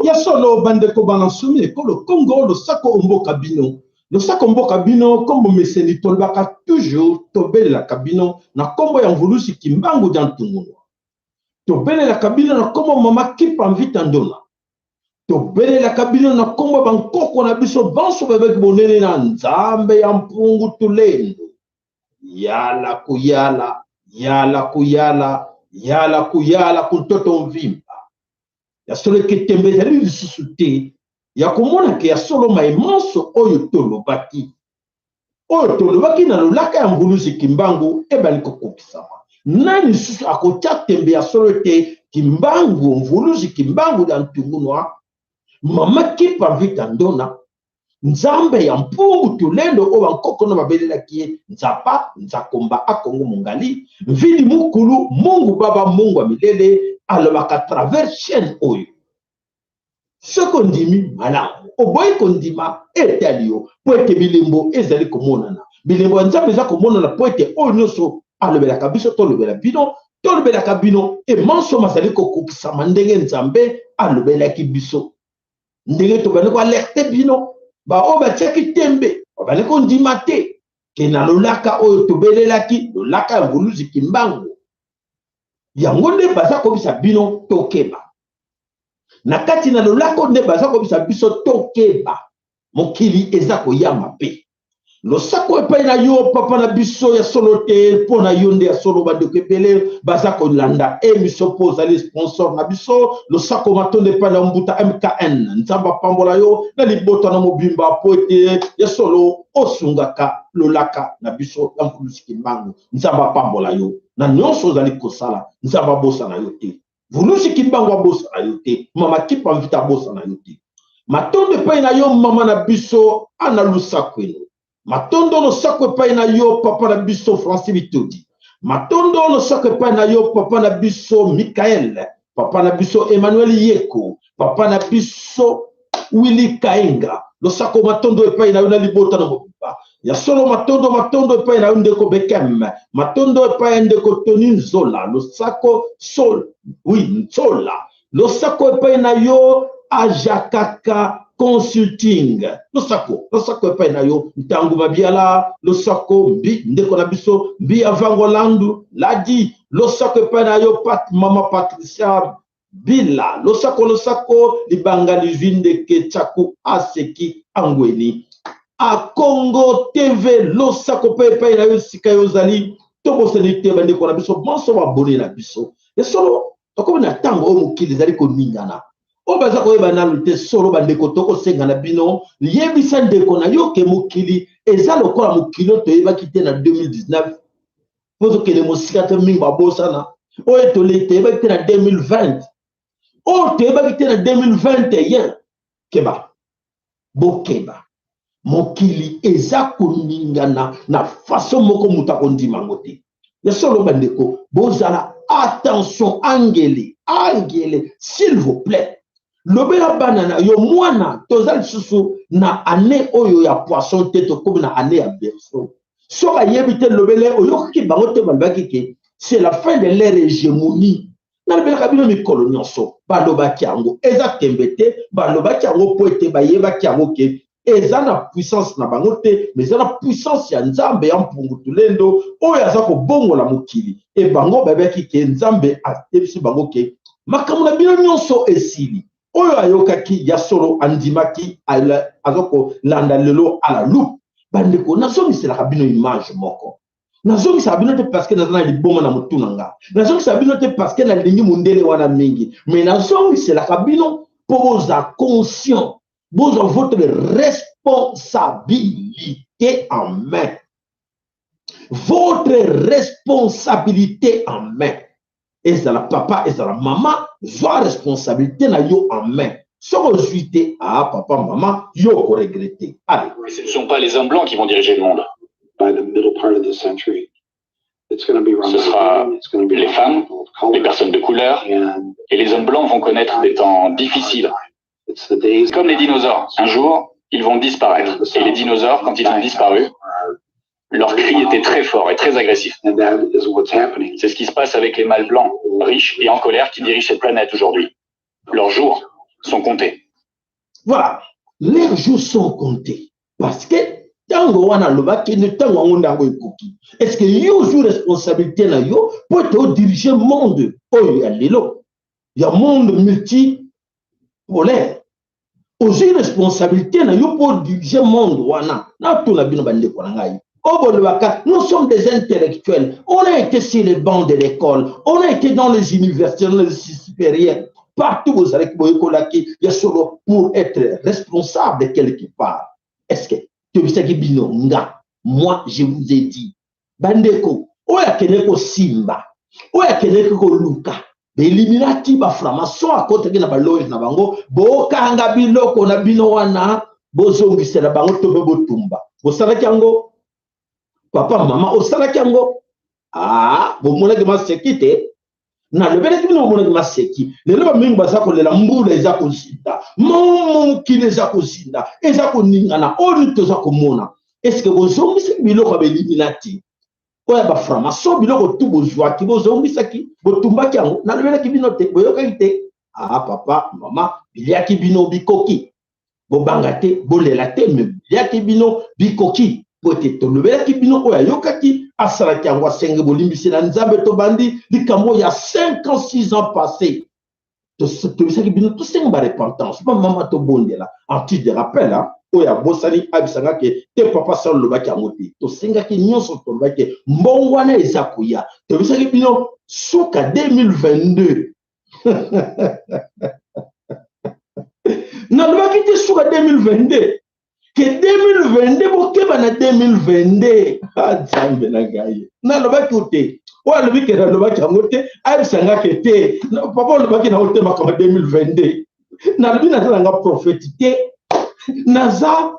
Ya solo, bandeko bana nsomi ekolo Kongo, losako mboka bino, losako mboka bino. Kombo meseni, tolobaka toujours, tobelelaka bino na nkombo ya Mvuluzi Kimbangu dia Ntungunwa, tobelelaka bino na nkombo Mama Kipa Mvita Ndona, tobelelaka bino na nkombo bankoko na biso banso babeki bonene na Nzambe ya Mpungu Tulendo. Yala kuyala, yala kuyala, yala kuyala kuntoto mvimba. Ya solo, eketembe ezali lisusu te ya komona ke ya solo maye manso oyo tolobaki na lolaka ya Mvuluzi Kimbangu ebali kokokisama. Nani lisusu akotia tembe ya solo ete Kimbangu, Mvuluzi Kimbangu ya Ntungunwa, Mama Kipa Mvita Ndona, Nzambe ya Mpungu Tulendo oyo bankoko na babelelaki ye Nzapa Nzakomba Akongo Mongali Mvili Mukulu Mungu Baba Mungu ya milele, alobaka travers chaîne oyo? Soki ondimi, malamu. Oboyi kondima, etali yo, mpo ete bilembo ezali komonana, bilembo ya Nzambe eza komonana, mpo ete oyo nyonso alobelaka biso, tolobela bino, tolobelaka bino, emanso mazali kokokisama ndenge Nzambe alobelaki biso, ndenge tobandi koalerter bino. Baoyo batiaki tembe, babandi kondima te ke na lolaka oyo tobelelaki, lolaka ya Mvuluzi Kimbangu, yango nde baza kobisa bino tokeba. Na kati na lolako nde baza kobisa biso tokeba, mokili eza koya mabe. Losako epai na yo, papa na biso ya solo te, mpo na yo nde ya solo bandeko ebele baza kolanda émission, mpo ozali sponsor na biso. Losako, matondo epai na mbuta MKN. Nzambe apambola yo na libota na mobimba, mpo ete ya solo osungaka lolaka na biso ya Mvuluzi Kimbangu. Nzambe apambola yo na nyonso ozali kosala. Nzambe abosana yo te, Vuluzi Kimbangu abosana yo te, Mama Kipa Mvita abosana yo te. Matondo epai na yo, mama na biso Ana Lusakweno. Matondo, losako epai na yo, papa na biso Francis Bitodi. Matondo, losako epai na yo, papa na biso Mikael, papa na biso Emmanuel Yeko, papa na biso Willi Kaenga. Losako, matondo epai na yo na libota na mobimba. Ya solo, matondo, matondo epai na yo, ndeko Bekem. Matondo epai ya ndeko Tony Nzola. Losako sol, oui, Nzola. Losako epai na yo, Ajakaka Consulting. Losako, losako epai na yo, Ntango Mabiala. Losako mbi ndeko na biso Mbi Avango Landu Ladi. Losako epai na yo, Pat, mama Patricia Bila. Losako, losako. Libanga lizwi ndeke, tsaku aseki angweni. Akongo TV, losako mpe epai na yo esika yo ozali. Tobosani te bandeko na biso banso babone na biso. Esolo, tokomi na ntango oyo mokili ezali koningana, oyo baza koyeba nanu te. Solo bandeko, tokosenga na bino, yebisa ndeko na yo ke mokili eza lokola mokili oyo toyebaki te na 2019, mpo tokende mosika te mingi, babosana oyo toyebaki te na 2020, oyo toyebaki te na 2021. Keba, bokeba, mokili eza koningana na façon moko moto akondima yango te. Ya solo bandeko, bozala attention. Angele, angele, s'il vous plaît, lobela bana na yo. Mwana, toza lisusu na année oyo ya poisson te, tokomi na année ya Verseau. Soki ayebi te, lobele. Oyokaki bango te, balobaki ke c'est la fin de leur hégémonie. Nalobelaka bino mikolo nyonso, balobaki yango, eza tembe te. Balobaki yango mpo ete bayebaki yango ke eza na puissance na bango te, mais eza na puissance ya Nzambe ya Mpungu Tulendo oyo aza kobongola mokili. E bango bayebaki ke Nzambe ayebisi bango ke makambo na bino nyonso esili. Oyo ayokaki ya solo andimaki, aza kolanda lelo à la loupe. Bandeko, nazongiselaka bino image moko. Nazongisaka bino te parce que naza na liboma na motu na nga, nazongisaka bino te parce que nalingi mondele wana mingi, mais nazongiselaka bino mpo boza conscient, bozwa votre responsabilité en main, votre responsabilité en main. Ezala papa, ezala mama, zwa responsabilité na yo en main. Soki ozwi te, ah papa, mama, yo okoregretter. Allez. Mais ce ne sont pas les hommes blancs qui vont diriger le monde. By the middle part of the century, it's going to be run Ce by sera women, it's going to be les run by femmes, people of les personnes de couleur et les hommes blancs vont connaître des temps difficiles. Comme les dinosaures, un jour, ils vont disparaître. Et les dinosaures, quand ils ont disparu, leur cri était très fort et très agressif. C'est ce qui se passe avec les mâles blancs, riches et en colère qui dirigent cette planète aujourd'hui. Leurs jours sont comptés. Voilà, leurs jours sont comptés. Parce que ntango wana alobaki nde ntango yango nde yango ekoki. Est ce que yo ozwi responsabilité na yo mpo ete odirige monde oyo ya lelo, ya monde multipolaire? Ozwi responsabilité na yo mpo odirige monde wana. Natuna bino bandeko na ngai oyo bolobaka, nous sommes des intellectuels, on a été sur les bancs de l'école, on a été dans les universités, dans les supérieurs, partout bozalaki, boyekolaki ya solo pour être responsable quelque part. Est-ce que toyebisaki bino nga, moi je vous ai dit, bandeko oyo akendeki kosimba, oyo akendeki koluka baeliminaki baframason, akotaki na baloge na bango, bokanga biloko na bino wana, bozongisela bango to mpe botumba. Bosalaki yango, papa mama, osalaki yango? Ah, bomonaki maseki te? Nalobelaki bino, bomonaki maseki. Lelo bamingi baza kolela, mbula eza kozinda, mokili eza kozinda, eza koningana, oyo nini toza komona? Eske bozongisaki biloko ya baeliminati oyo ya baframason, biloko tu bozwaki, bozongisaki, botumbaki yango? Nalobelaki bino te? Boyokaki te? Ah, papa mama, biliaki bino bikoki. Bobanga te, bolela te, me biliaki bino bikoki, po ete tolobelaki bino. Oyo ayokaki asalaki yango, asenge bolimbisi na Nzambe. Tobandi likambo ya 5 ans, 6 ans passé, toyebisaki bino tosenga barepentance, bamama tobondela. En titre de rappel, oyo abosani abisanga ke te, papa sa olobaki yango te. Tosengaki nyonso, tolobaki mbongwana eza koya. Toyebisaki bino suka 2022. Nalobaki te suka 2022 ke 2022, bokeba na 2022. Nzambe na ngai, nalobaki yo te. Oyo alobi ke nalobaki yango te, ayebisa ke te, papa olobaki nango te makambo 2022. Nalobi naza nanga prophète te, naza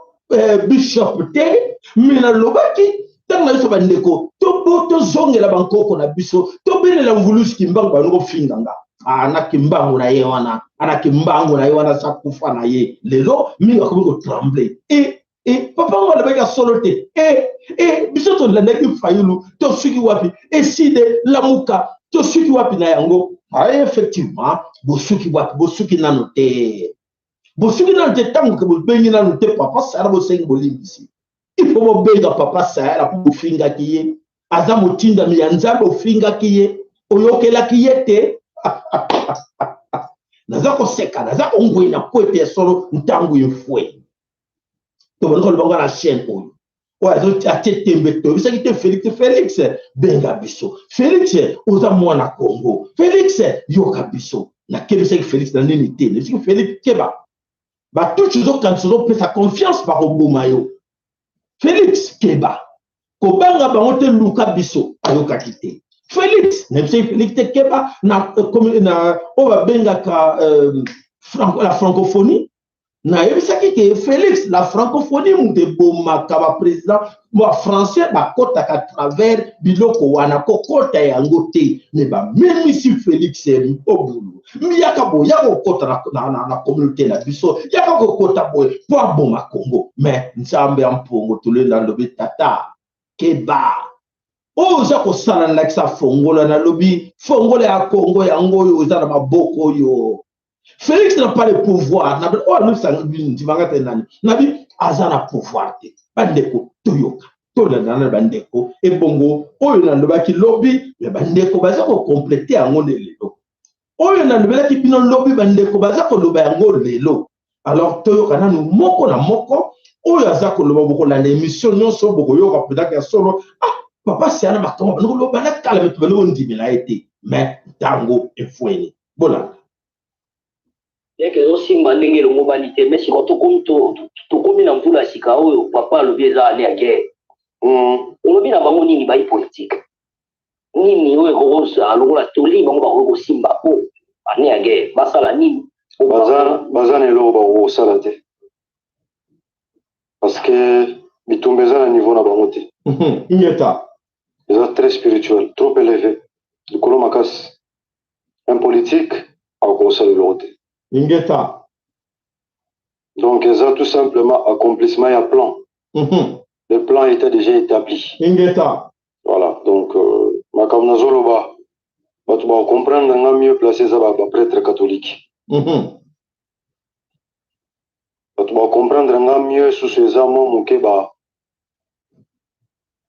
bishop te, me nalobaki ntango na biso bandeko tozongela bankoko na biso, tobelela mvulusi Kimbangu. Bano kofinga nga, ana Kimbangu na ye wana, ana Kimbangu na ye wana, aza kufa na ye. Lelo mingi akomi kotremble. E papa ngo alobaki ya solo te. E biso tolandaki Fayulu, tosuki wapi? Eside Lamuka, tosuki wapi na yango? Effectivement, bosuki wapi? Bosuki nano te, bosuki nano te. Ntango ke bobengi nano te papa Sara, bosengi bolimbisi. Il faut bobenga papa Sayala mpo bofingaki ye, aza motindami ya Nzambe. Ofingaki ye, oyokelaki ye te. Naza koseka, naza kongwena po ete ya solo ntango efwe. Tobandi koloba ngo na chaîne oyo, oyo atie tembe, toyebisaki te Félix. Félix, benga biso. Félix, oza mwana Congo. Félix, yoka biso. Nakebisaki Félix na nini te? Nayebisaki Félix, keba, batuti ozokanisa, ozopesa confiance, bakoboma yo. Félix, keba, kobanga bango te, luka biso. Ayokaki te Félix. Nayebisaki Félix te, keba na oyo babengaka la francophonie. Nayebisaki ke Félix, la francophonie moto ebomaka baprésident bafrançais, bakɔtaka travers biloko wana, kokɔta yango te. Me bamemisi Félix obulu, yaka boye, yaka kokɔta na communauté na biso, yaka kokɔta boye mpo aboma Congo. Me Nzambe ya mpongo tolenda, lobi tata, keba oyo oza kosala. Nalakisa fongola, nalobi fongola ya Congo yango oyo eza na maboko oyo. Félix n'a pas le pouvoir. Oyo alobisa ndimanga te, nani nabi aza na pouvoir te. Bandeko, toyoka, tolandana na bandeko. Ebongo oyo nalobaki lobi, me bandeko baza kokomplete yango nde lelo. Oyo nalobelaki bino lobi, bandeko baza koloba yango lelo. Alors toyoka nanu moko na moko oyo aza koloba. Bokolanda émission nyonso, bokoyoka mpenzaka ya solo. Ah, papa Siana, makambo bandi koloba na kala, me tobandi kondimela ye te, me ntango efweni. Bolanda. Bien que ezosimba ndenge elongobani te, mais sikoyo tokomi na mvula ya sika oyo papa alobi eza année ya guerre. Olobi na bango nini, bayi politique nini oyo ekokozala lokola toli bango bakoki kosimba po année ya guerre basala nini? Baza na eloko bakoki kosala te, parce que bitumba eza na niveau na bango te. Ingeta. Eza très spirituel, trop élevé, likolo makasi. Un politique akosala eloko te. Ingeta. Donc eza tout simplement accomplissement ya plan. Le plan était déjà établi. Ingeta. Voilà, donc makambo nazoloba, bato bakocomprendre nga mieux placé eza baprêtre catholique. Bato bakocomprendre nga mieux susu eza mwa moke ba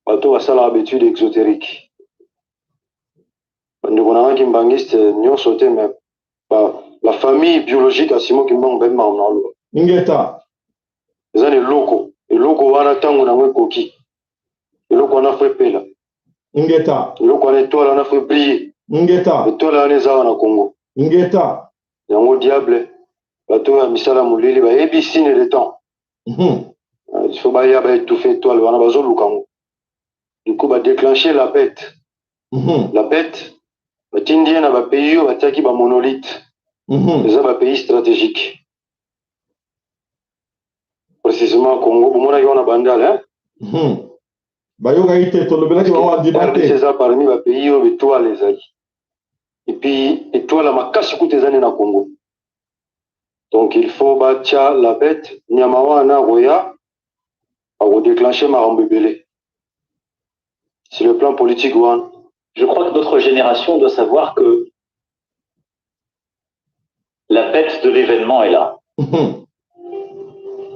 bato basalaka baétude exotérique, bandeko na nga kimbangiste nyonso te, mais la famille biologique ya Simon Kimbangu bayebi makambo na oloba. Ingeta. Eza na eloko, eloko wana, ntango nango ekoki, eloko wana faut epela. Ingeta. Eloko wana, étoile wana, faut briller. Ingeta. Étoile wana eza wana Congo. Ingeta. Yango diable, bato oyo ya misala molili bayebi signe de temps. Il faut baya baétouffe étoile wana, bazoluka yango. Du coup badéclenche la bête. La bête, batindi ye na bapays oyo batiaki bamonolithe. Eza bapays stratégique, précisément Congo. Bomonaki wana Bandale. Bayokaki te, tolobelaki bango, andima te. Eza parmi bapays oyo étoile ezali, et puis étoile ya makasi kuta eza nde na Congo. Donc il faut batia la bête, nyama wana akoya akodéclenche makambo ebele sur le plan politique wana. Je crois que notre génération doit savoir que la bête de l'événement est là.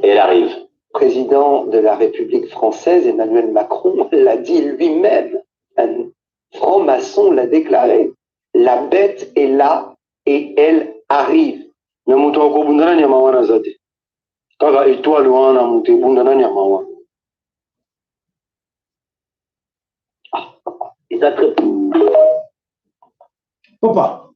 Et elle arrive. Président de la République française, Emmanuel Macron, l'a dit lui-même. Un franc-maçon l'a déclaré. La bête est là et elle arrive. Na moto akobunda na nyama wana aza te, kaka étoile wana moto ebunda na nyama wana. Eza très Papa,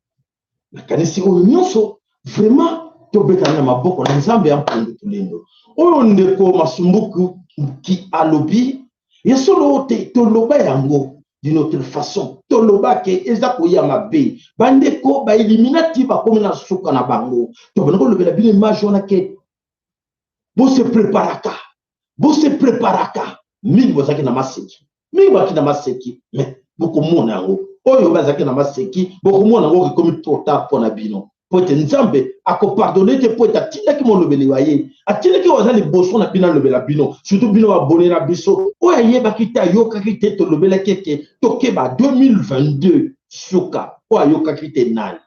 nakanisi oyo nyonso vraiment tobetana na maboko na Nzambe ya mpundu tolendo. Oyo ndeko Masumbuku ki alobi ya solo te, toloba yango d'une autre façon, toloba ke eza koya mabe. Bandeko bailluminati bakomi na suka na bango. Tobanda kolobela bino image wana ke bose préparaka, bose préparaka. Mingi bozalaki na maseki, mingi bazalaki na maseki, mais bokomona yango. Oyo bazalaki na maseki, bokomona yango ekomi trop tard mpo na bino, po ete Nzambe akopardonner te, po ete atindaki molobeli wa ye, atindaki oyo aza liboso na bino alobela bino, surtout bino babone na biso. Oyo ayebaki te, ayokaki te, tolobelaki ete tokeba 2022 suka. Oyo ayokaki te nani?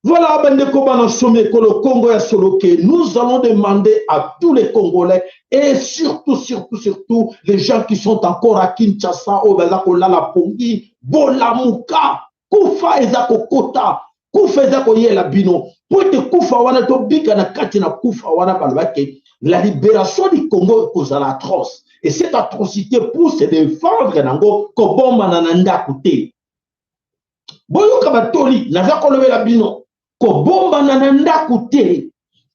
Voilà, bandeko bana somi ekolo Congo ya solo ke nous allons demander à tous les Congolais et surtout, surtout, surtout les gens qui sont encore à Kinshasa, oyo baza kolala pongi, bolamuka, kufa eza kokota, kufa eza koyela bino. Po ete kufa wana, tobika na kati na kufa wana. Balobaki la libération du Congo ekozala atroce, et cette atrocité, pour se défendre nango, kobombana na ndako te. Boyoka batoli naza kolobela bino, kobombana na ndako te.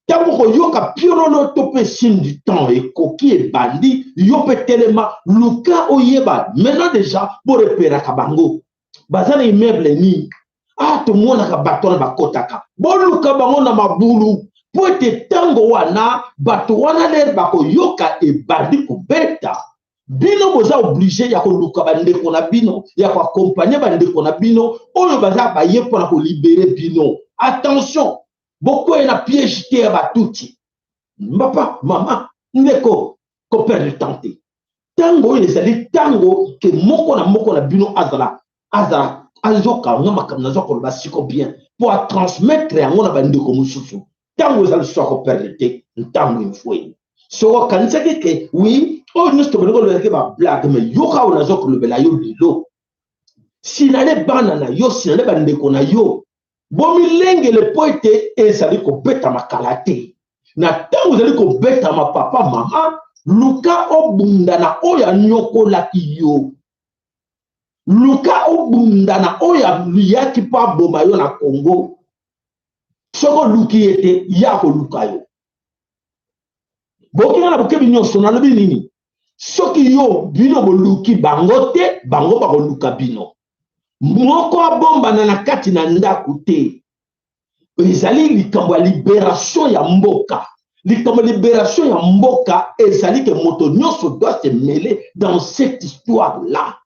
Ntango koyoka piololo to mpe signe du temps ekoki, ebandi, yo mpe telema, luka oyeba. Maintenant déjà borepéraka bango baza na immeuble nini. Ah, tomonaka bato wana bakotaka, boluka bango na mabulu, mpo ete ntango wana bato wana lere bakoyoka ebandi kobeta, bino boza obligé ya koluka bandeko na bino, ya koaccompagner bandeko na bino oyo baza baye mpona kolibérer bino. Attention, bokweye na piège te ya batuti. Papa, mama, ndeko, koperdre temps te. Ntango oyo ezali ntango ke moko na moko na bino azala azokanga makambo naza koloba siko bien mpo atransmettre yango na bandeko mosusu. Ntango eza lisusu ya koperdre te, ntango efweni. Soki okanisaki ke oui, oyo nyonso tobandi kolobelaki bablague, mais yoka oyo naza kolobela yo lelo. Sinale bana na yo, sinale bandeko na yo, bomilengele, mpo ete ezali kobetama kala te. Na ntango ezali kobetama, papa, mama, luka obunda na oyo anyokolaki yo, luka obunda na oyo aliyaki mpo aboma yo na Kongo. Soki oluki ye te, ye akoluka yo. Bokinga na bokebi nyonso. Nalobi nini? Soki yo, bino boluki bango te, bango bakoluka bino. Moko abombana na kati na ndako te. Ezali likambo ya libération ya mboka. Likambo ya libération ya mboka ezali ke moto nyonso doit se mêler dans cette histoire là.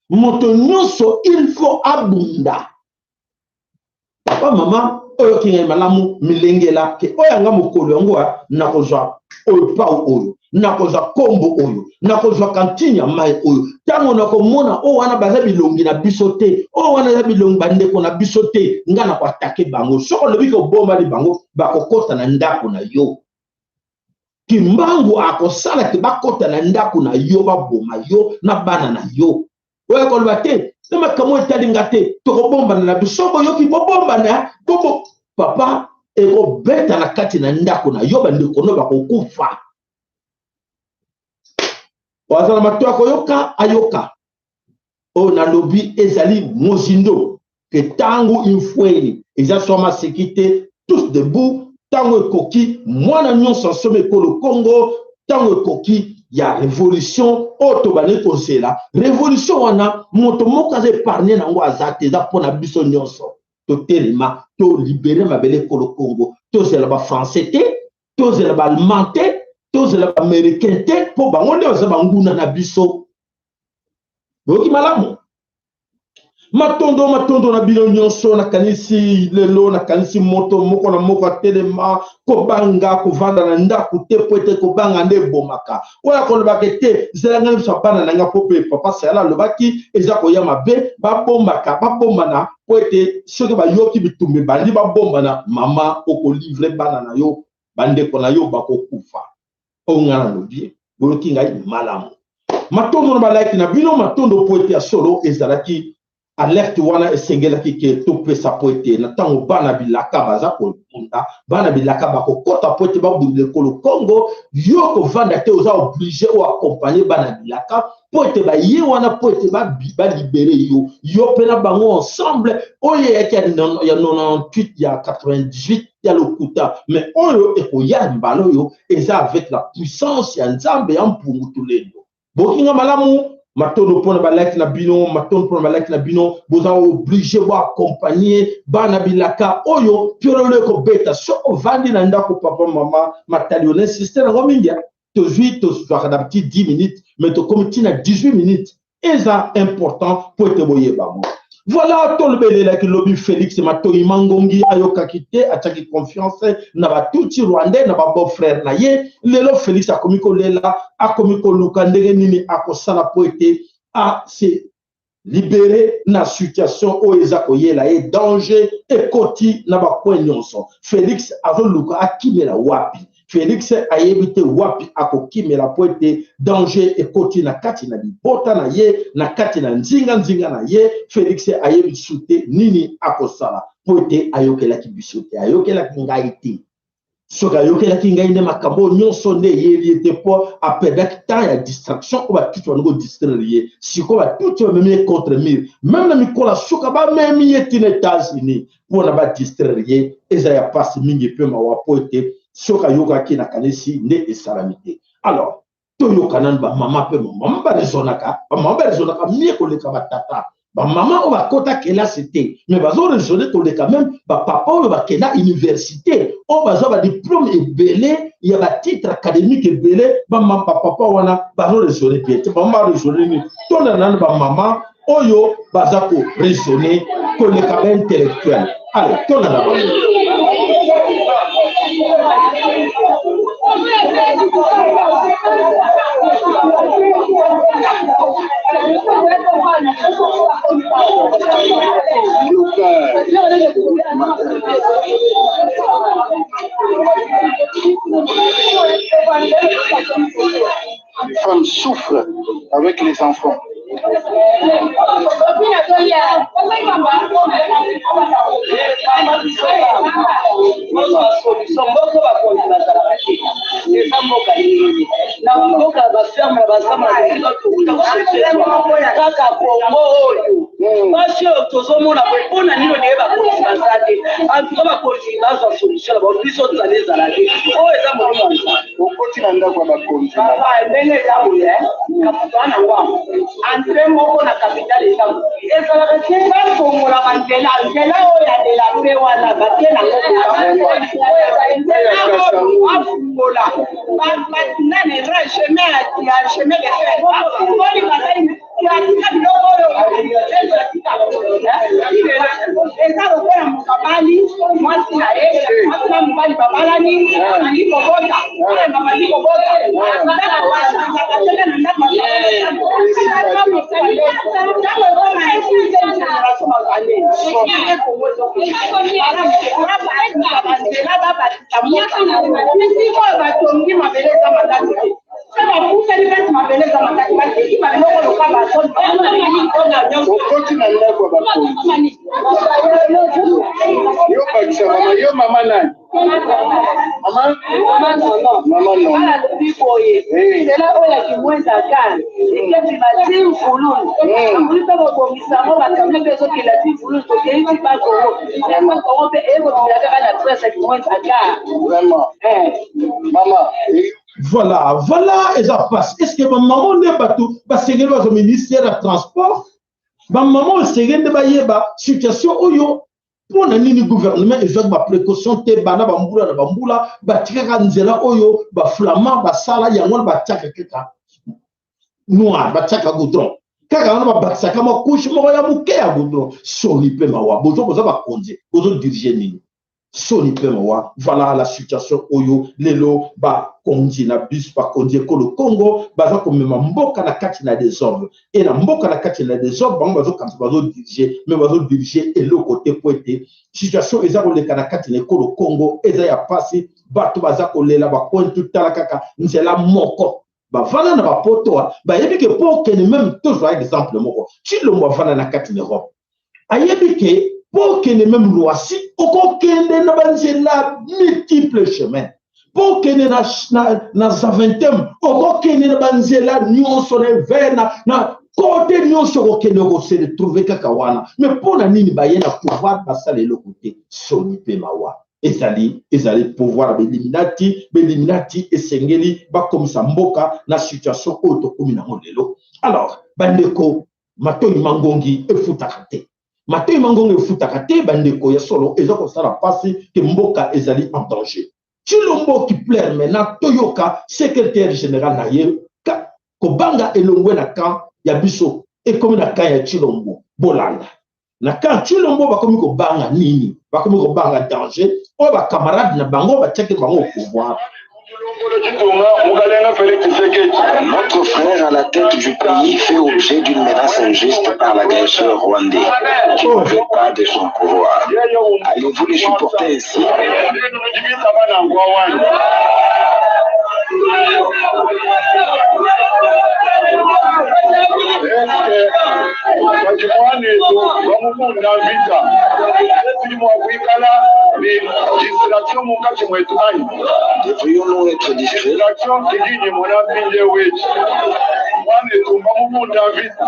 Moto nyonso il faut abunda. Papa, mama, oyoki ngai malamu, milengela ke oyo yanga mokolo yango nakozwa oyo pau oyo, nakozwa kombo oyo, nakozwa kantine ya mai oyo. Ntango nakomona oyo wana baza bilongi na biso te, oyo wana eza bilongi bandeko na biso te, ngai nakoatake bango. Soki olobi ke obombani bango, bakokota na ndako na yo. Kimbangu akosala ke bakota na ndako na yo, baboma yo na bana na yo. Oyo akoloba te na makambo etali nga te, tokobombana na biso. Boyoki, bobombana bobo papa, ekobeta na kati na ndako na yo, bandeko no bakokufa. Oyo aza na mato ya koyoka ayoka. Oyo nalobi ezali mozindo ke ntango imfweni eza swa maseki te, tous debout. Ntango ekoki, mwana nyonso asombi ekolo Congo. Ntango ekoki ya revolution oyo tobandi kozela. Revolution wana moto moko aza épargne nango aza te, eza mpona biso nyonso. Totelema, tolibere mabele ekolo Congo. Tozela bafrançais te, tozela baallemand te, tozela baaméricain te, mpo bango nde baza banguna na biso. Boyoki malamu? Matondo, matondo na bino nyonso. Nakanisi lelo, nakanisi moto moko na moko atelema. Kobanga kovanda na ndako te, po ete kobanga nde ebomaka. Oyo akolobaka ete zela ngai biso bana na ngai, mpo mpe papa Sayala alobaki eza koya mabe, babombaka, babombana, po ete soki bayoki bitumba ebandi, babombana. Mama, okolivre bana na yo, bandeko na yo bakokufa. Oyo ngai nalobi, boyoki ngai malamu. Matondo na balike na bino, matondo, po ete ya solo ezalaki alerte wana esengelaki ke topesa, po ete na ntango bana bilaka baza kobunda, bana bilaka bakokɔta po ete babundela ekolo Congo. Yo kovanda te, oza obligé oaccompagne bana bilaka, po ete baye wana po ete balibere yo, yo mpe na bango ensemble. Oyo eyaki ya 98, ya 98 ya lokuta, mais oyo ekoya mbala oyo eza avec la puissance ya Nzambe ya Mpungu Tulendo. Bokinga malamu. Matondo mpona balike na bino, matondo mpona balike na bino. Boza obligé boaccompagne bana bilaka oyo piololo ekobeta. Soki ovandi na ndako, papa, mama, matali, ona insiste nango mingi. Tozwi, tozwaka na petit 10 minutes, mais tokomi ntina 18 minutes. Eza important po ete boyeba ngo. Voilà, tolobelelaki lobi Félix Matoi Mangongi ayokaki te, atiaki confiance na batutsi rwandais, na babeau frère na ye. Lelo Félix akomi kolela, akomi koluka ndenge nini akosala po ete a se libere na situation oyo eza koyela ye. Danger ekoti na bacoin nyonso. Félix azoluka akimela wapi. Félix ayebi te wapi akokimela, po ete danger ekoti na kati na libota na ye, na kati na nzinga-nzinga na ye. Félix ayebi lisusu te nini akosala, po ete ayokelaki biso te, ayokelaki ngai te. Soki ayokelaki ngai nde makambo oyo nyonso nde eyeli ye te, mpo aperdaki temps ya distraction oyo batuti bandi kodistraire ye. Sikoyo batuti bamemi ye contre mur, même na mikolo ya suka bamemi ye ntina États-Unis mpona badistraire ye. Eza ya pasi mingi mpe mawa, mpo ete soki ayokaki, nakanisi nde esalami te. Alors toyoka nanu bamama, mpe bamama baresonaka, bamama baresonaka mieux koleka batata. Bamama oyo bakota kelasi te, mais bazoraisonne koleka même bapapa oyo bakenda université, oyo bazwa badiplôme ebele ya batitre académique ebele. Bapapa wana bazoraisonne bien te, bamama baraisonne nini? Tolanda nanu bamama oyo baza koraisonne koleka baintellectuel. Allez, tolanda bango. Les femmes souffrent avec les enfants. Mboka bakonzi bazalaka te, eza mboka nini? Na mboka baferme na basama kaka Kongo oyo pasi oyo tozomona boye, mpona nini ndenge bakonzi baza te? Antuka bakonzi bazwa solution na bango, biso nzala ezala te. Oyo eza molimo ya Nzambe. Okoti na ndako ya bakonzi. Papa, ndenge eza boye, kaputa na ngwango entre moko na capitale eza ezalaka te, bafongola banzela, nzela oyo ya de la paix wana batie nango, afungola nani chemin ya chemin de fer, afungoli basali atika biloko oyo eza lokola mokabali. Mwasi na ye, mwasi na mobali babalani, babandi kobota, babandi kobota, bisika oyo batongi mabele eza makasi te, so bapusani mpasi, mabele eza makasi, batiki babiloko loka basoni. Okoti na ndako ya bakonzi, yo bakisa mama, yo mama nani? Mama, mama nono. Alobi boye, nzela oyo ya Kimwenza gare ekebima ti Mvululu, akoli mpe kobongisa yango, bakamion mpe ezokenda ti Mvululu, tokei ti Bakongo, Bakongo mpe eyekobimela kaka na trace ya Kimwenza gare. Vraiment mama. Voilà, eza pasi. Est ce que bamama nde bato basengeli bazwa ministère ya transport? Bamama esengeli nde bayeba situation oyo. Mpo na nini gouvernement ezwaki baprécaution te? Banda bambula na bambula batikaka nzela oyo baflamand basala yango wana, batiaka kaka noir, batiaka goudron kaka wana, babakisaka mwa couche moko ya moke ya goudron. Soni mpe mawa! Bozo boza bakonzi, bozodiriger nini? Soni mpe mawa! Voilà la situation oyo lelo bakonzi na biso, bakonzi ekolo Congo, baza komema mboka na kati na désordre. E na mboka na kati na désordre, bango bazokanisa bazodiriger, mais bazodiriger eloko te, po ete situation eza koleka na kati na ekolo Congo eza ya pasi. Bato baza kolela bakointu. Tala kaka nzela moko. Bavanda na bapoto, bayebi ke mpo okende même, tozwa exemple moko, Tshilombo avanda na kati na Europe, ayebi ke mpo okende même Roissy, okokende na banzela multiple chemin. Mpo okende na Zaventem, okokende na banzela nyonso, na Evere, na kote nyonso okokende, okose retrouver kaka wana. Mais mpo na nini baye na pouvoir, basala eloko te? Soni mpe mawa! Ezali pouvoir ya bailluminati. Bailluminati esengeli bakomisa mboka na situation oyo tokomi nango lelo. Alors bandeko, matoi mangongi efutaka te, matoi mangongi efutaka te. Bandeko, ya solo eza kosala mpasi ke mboka ezali en danger. Tshilombo qui pleure maintenant. Toyoka secrétaire général na ye. Kobanga elongwe na camp ya biso, ekomi na camp ya Tshilombo. Bolanda na camp Tshilombo, bakomi kobanga nini? Bakomi kobanga danger oyo bacamarade na bango batiaki bango au pouvoir. Notre frère à la tête du pays fait objet d'une menace injuste par l'agresseur rwandais qui ne veut pas de son pouvoir. Allez-vous le supporter ainsi? Devrions-nous être distraits? Mwanetu bamubunda vita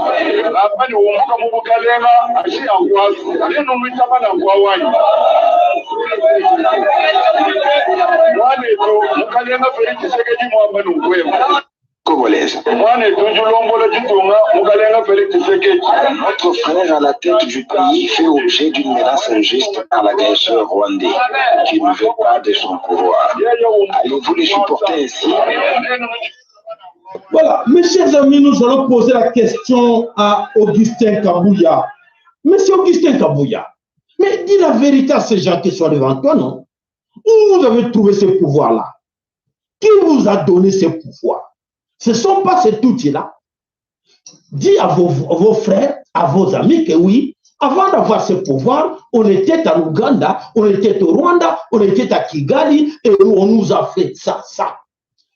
bapani wumuka mu bukalenga ashi yankwasi lino mwitaba na nkwawanyi mwanetu mukalenga Felix Tshisekedi mwamba nunkwema Congolaise. Mwanetu julombola ditunga mukalenga Felix Tshisekedi. Notre frère à la tête du pays fait objet d'une menace injuste par l'agresseur rwandais qui ne veut pas de son pouvoir. Allez-vous le supporter ainsi? Voilà, mes chers amis, nous allons poser la question à Augustin Kabouya. Monsieur Augustin Kabouya, mais dis la vérité à ces gens qui sont devant toi, non? Où vous avez trouvé ce pouvoir-là? Qui vous a donné ce pouvoir? Ce ne sont pas ces outils-là. Dis à vos frères, à vos amis que oui, avant d'avoir ce pouvoir, on était en Ouganda, on était au Rwanda, on était à Kigali et on nous a fait ça, ça.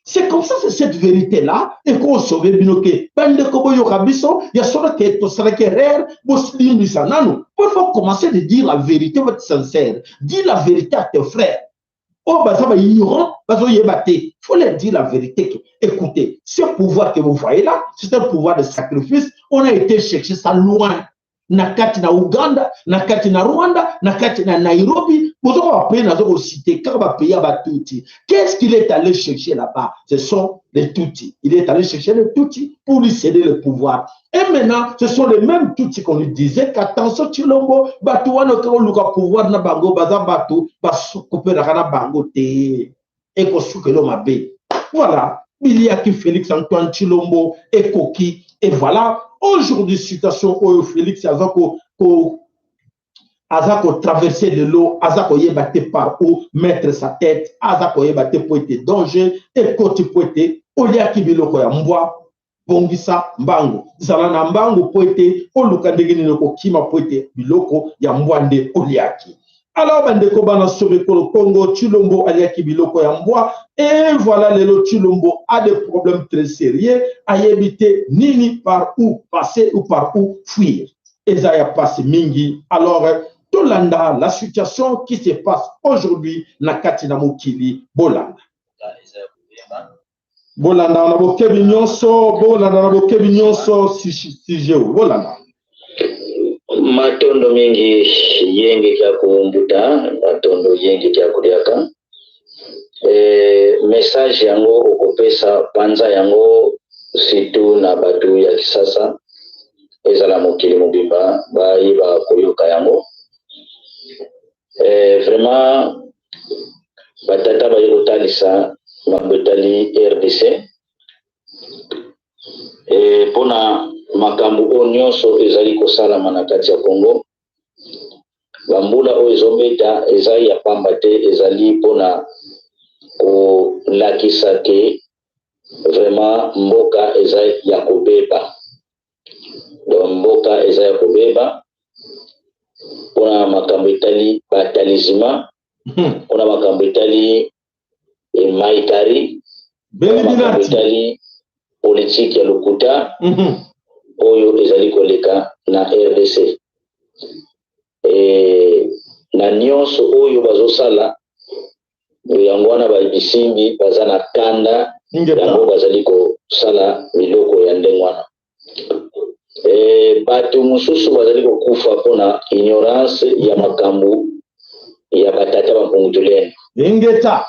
C'est comme ça, c'est cette vérité-là, et qu'on sauve bino ke bandeko boyoka biso, ya solo ke tosalaki erreur, boslimbisa nanu. Il faut commencer de dire la vérité, être sincère. Dis la vérité à tes frères. Oh, bah, ça va ignorant, bazoyeba te. Il faut leur dire la vérité. Que, écoutez, ce pouvoir que vous voyez là, c'est un pouvoir de sacrifice. On a été chercher ça loin. Na kati na Uganda, na kati na Rwanda, na kati na Nairobi, bozo bapays nazo kociter kaka bapays ya batutsi. Qu'est-ce qu'il est allé chercher là-bas? Ce sont les Tutsis. Il est allé chercher les Tutsis pour lui céder le pouvoir. Et maintenant, ce sont les mêmes Tutsis qu'on lui disait qu'attention Tshilombo, bato wana okoluka pouvoir na bango, baza bato basukopelaka na bango te, ekosukela mabe. Voilà, biliaki Félix Antoine Tshilombo ekoki. Et voilà aujourd'hui situation oyo Félix aza ko Aza ko traverser lelo, aza koyeba te par où mettre sa tête, aza koyeba te po ete danger ekoti, po ete oliaki biloko ya mbwa. Bongisa mbangu, zala na mbangu po ete oluka ndenge nini okokima, po ete biloko ya mbwa nde oliaki. Alors bandeko bana Sobekolo Congo, Tshilombo aliaki biloko ya mbwa et voilà, lelo Tshilombo a des problèmes très sérieux, ayebi te nini, par où passer ou par où fuir. Eza ya pasi mingi. Alors tolanda la situation qui se passe aujourd'hui na kati na mokili. Bolanda, bolanda na bokebi nyonso, bolanda na bokebi nyonso sujet oyo, bolanda. Matondo mingi, yenge kya kumbuta, matondo yenge kya kuliaka. Message yango okopesa panza yango surtout na bato ya Kisasa, ezala mokili mobimba bayeba koyoka yango. Vraiment batata baye kotalisa makambo etali RDC mpona makambo oyo nyonso ezali kosalama na kati ya Congo. Bambula oyo ezobeta eza ya pamba te, ezali mpona kolakisa ke vraiment mboka eza ya kobeba. Donc mboka eza ya kobeba mpona makambo etali batalisman, mpona makambo etali maikari, makambo etali politike ya lokuta oyo ezali koleka na RDC. Na nyonso oyo bazosala yango wana, babisimbi baza na kanda, yango bazali kosala biloko ya ndenge wana. Bato mosusu bazali kokufa mpona ignorance ya makambo ya batata bampungutulene. Ingeta.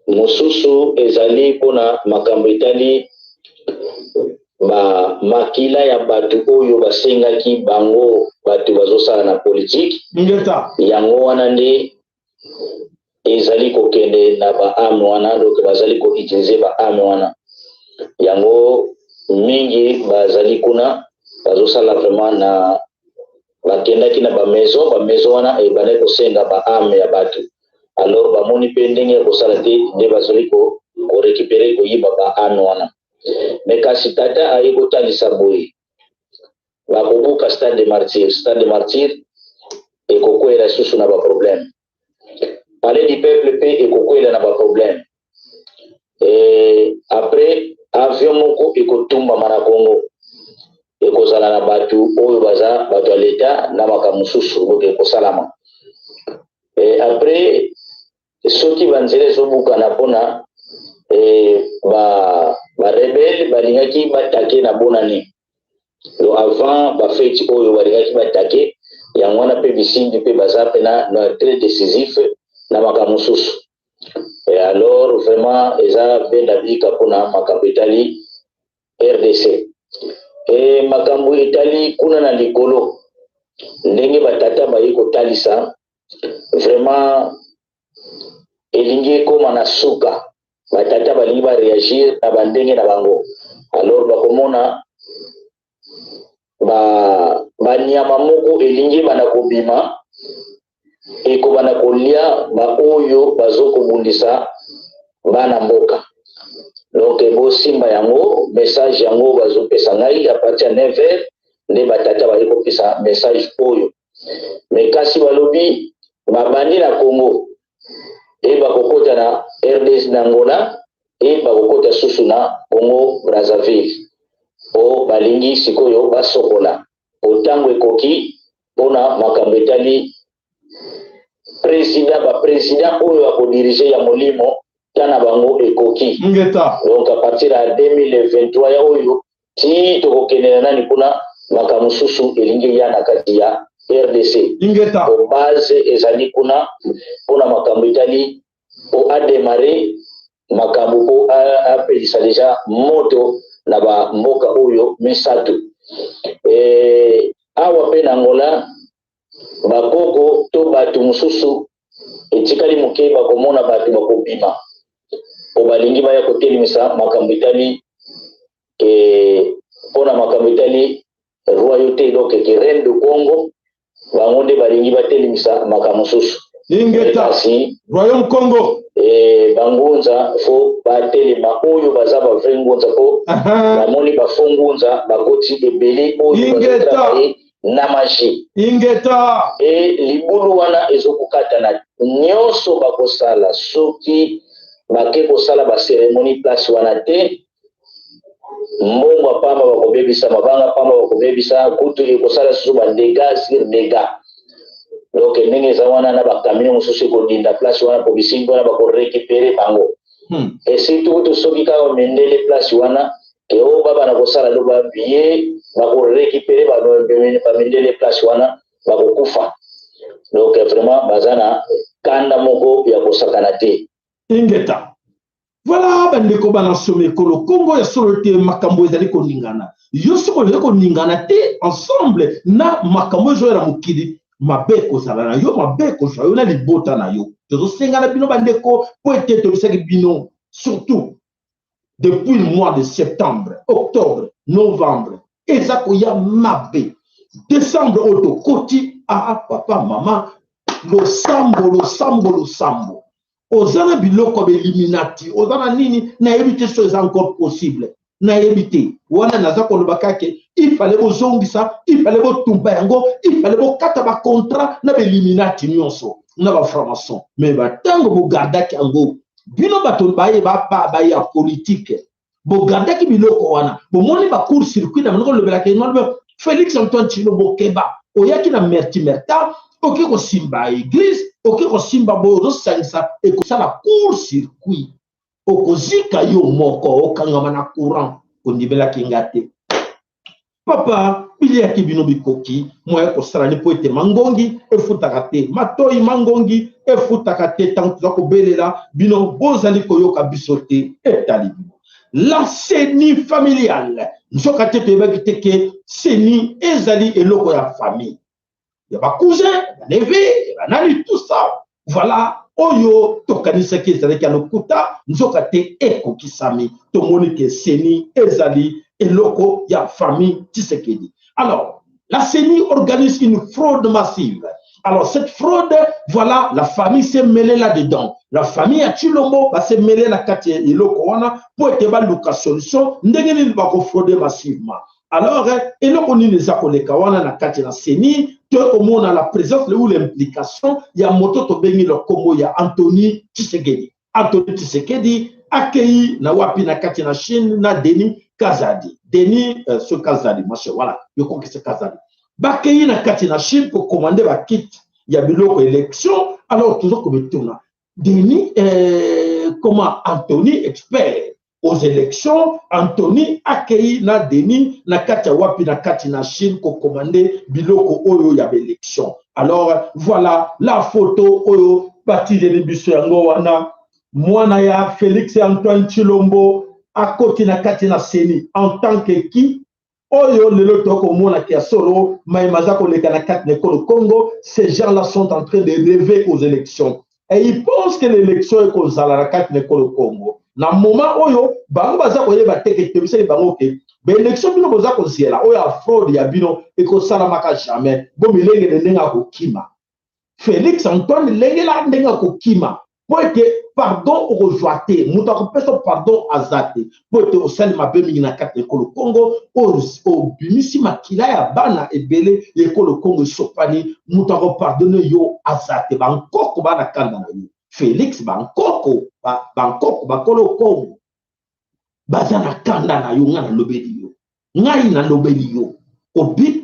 Mosusu ezali mpona makambo etali ba makila ya bato oyo basengaki bango, bato bazosala na politike. Ingeta. Yango wana nde ezali kokende na baâme wana, donc bazali koutiliser baâme wana. Yango mingi bazali kuna bazosala vraiment na bakendaki na bamaison, bamaison wana ebandaki kosenga baâme ya bato. Alors bamoni mpe ndenge ya kosala te, nde bazali korécupérer, koyiba baâme wana. Me kasi tata aye kotalisa boye: bakobuka Stade de Martyr, Stade de Martyr ekokwela lisusu na baproblème, Palais du Peuple mpe ekokwela na baproblème. Après avion moko ekotumbama na Congo, ekozala na bato oyo baza bato ya leta na makambo mosusu boke ekosalama. Après soki banzela ezobukana mpona barebelles ba balingaki baattaquer na bonani, donc avant bafêtes oyo balingaki baattaquer yango wana mpe bisimbi mpe baza mpena na très décisif na makambo mosusu. Et alors vraiment eza benda bika mpona makambo etali RDC. Makambo etali kuna na likolo, ndenge batata baye kotalisa, vraiment elingi ekóma na suka. Batata balingi baréagir na bandenge na bango. Alors bakomona banyama moko elingi ebanda kobima, ekobanda kolia baoyo bazokobundisa bana mboka. Donc bosimba yango, message yango bazopesa ngai à partir ya 9 heures nde batata baye kopesa message oyo. Me kasi balobi babandi na Congo e bakokota na RDC, na Angola e bakokota susu na Congo Brazzaville, po balingi sikoyo basokola, po ntango ekoki mpona makambo etali président, baprésident oyo akodiriger ya molimo, ta na bango ekoki. Ngeta. Donc à partir ya 2023 ya oyo ti tokokende na nani kuna, makambo mosusu elingi eya na kati ya RDC. Ingeta. Po base ezali kuna mpona makambo etali po adémarrer makambo, po apelisa deja moto na bamboka oyo misato. Awa mpe na Angola, bakoko to bato mosusu etikali moke bakomona bato bakobima po balingi baya kotelemisa makambo etali mpona makambo etali. Royauté, donc ke reine de Congo, bango nde balingi batelemisa makambo mosusu. Ingeta. Kasi Royaume Congo. E, bangunza fo batelema, oyo baza ba vrai ngunza, po bamoni ba faux ngunza bakoti ebele oyo Ingeta. bazotravaille na magie. Ingeta. E libulu wana ezokokatana nyonso bakosala soki bake kosala bacérémonie place wana te, mbongo ya pamba bakobebisa, mabanga pamba bakobebisa, kutu ekosala susu badégâts sur dégâts. Donc ndenge eza wana, na bacamion mosusu ekodinda place wana, po bisimbi wana bakorécupérer bango. Et surtout kutu soki kaka mindele place wana ke oyo babana kosala do babie, bakorécupérer bamindele place wana, bakokufa. Donc vraiment baza na kanda moko ya kosakana te. Ingeta. Voilà, bandeko bana somi ekolo Kongo, ya solo te, makambo ezali koningana. Yo soki ozali koningana te ensemble na makambo ezoya na mokili, mabe ekozala na yo, mabe ekozwa yo na libota na yo. Tozosengana bino bandeko, mpo ete tobisaki bino surtout depuis le mois de septembre, octobre, novembre, eza koya mabe. Décembre oyo tokoti, ah papa, mama, losambo, losambo, losambo. Oza na biloko ya bailluminati, oza na nini, nayebi te so eza encore possible, nayebi te. Wana naza koloba kaka, ifale bozongisa, ifale botumba yango, ifale bokata bacontrat na bailluminati nyonso na bafranc-maçon. Mais batango bogardaki yango, bino bato baye baya politike, bogardaki biloko wana, bomoni bacourt circuit na bango. Olobelaka Félix Antoine Tshilombo, keba, oyaki na merti merta, oke kosimba église, oke kosimba boye, ozosangisa, ekosala court circuit, okozika yo moko, okangama na courant. Kondimelaki nga te, papa, biliaki bino bikoki moya kosala ni mpo ete mangongi efutaka te, matoi mangongi efutaka te. Ntango toza kobelela bino, bozali koyoka biso te, etali bino. La CENI familiale, nzoka te toyebaki te ke CENI ezali eloko ya famille, ya bacousin, baneveu, banani, tout ça. Voilà, oyo tokanisaki ezalaki ya lokuta, nzoka te ekokisami. Tomoni ke CENI ezali eloko ya famille Tshisekedi. Alors la CENI organise une fraude massive. Alors cette fraude, voilà, la famille s'est mêlée là-dedans. La famille ya Tshilombo s'est mêlée na kati ya eloko wana po ete baluka solution ndenge nini bakofraude massivement. Alors eloko nini eza koleka wana na kati na CENI? Tokomona la présence ou l'implication ya moto tobengi lokombo ya Anthony Tshisekedi. Anthony Tshisekedi akei na wapi? Na kati na Chine na Denis Kazadi, Denis ce Kazadi, machin, voilà, je crois que c'est Kazadi. Bakei na kati na Chine kocommander bakit ya biloko élection. Alors toujours komituna, Denis comment Anthony, expert aux élections, Anthony akei na Denis na kati ya wapi? Na kati na Chine kocommander biloko oyo ya baélection. Alors voilà la photo oyo batindeli biso, yango wana, mwana ya Félix Antoine Tshilombo akoti na kati na CENI en tant que qui? Oyo lelo tokomonaka ya solo mayema aza koleka na kati na ekolo Congo. Ces gens là sont en train de rêver aux élections et ils pensent que l'élection ekozala na kati na ekolo Congo. Na moment oyo bango baza koyeba te ke tobisaki bango ke baélection bino boza koziela oyo ya fraude ya bino ekosalamaka jamais. Bomilengele ndenge akokima Félix Antoine, lengela ndenge akokima, mpo ete pardon okozwa te, moto akopesa pardon aza te, mpo ete osali mabe mingi na kati ya ekolo Congo, obimisi makila ya bana ebele ya ekolo Congo esopani. Moto akopardonner yo aza te. Bankoko bana kanda na yo, Félix, bankoko, bankoko bakolo Congo baza na kanda na yo. Ngai nalobeli yo, ngai nalobeli yo, obi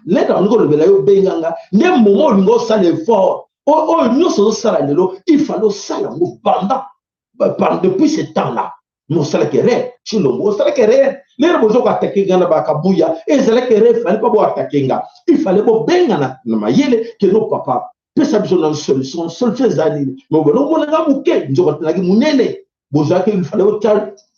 leta olingi olobela yo, benganga nde momo olingi osala effort oyo nyonso ozosala lelo. Il fallait osala yango banda depuis ce temps là mais osalaki erreur. Tshilombo, osalaki erreur. Lelo boza koattaquer nga na bakabuya, ezalaki erreur. Fallait pas boattaquer nga, il fallait bobengana na mayele ke no papa, pesa biso na solution. Solution eza nini? Mais obona omonanga moke, nzoka tenaki monene. Bozalaki, il fallait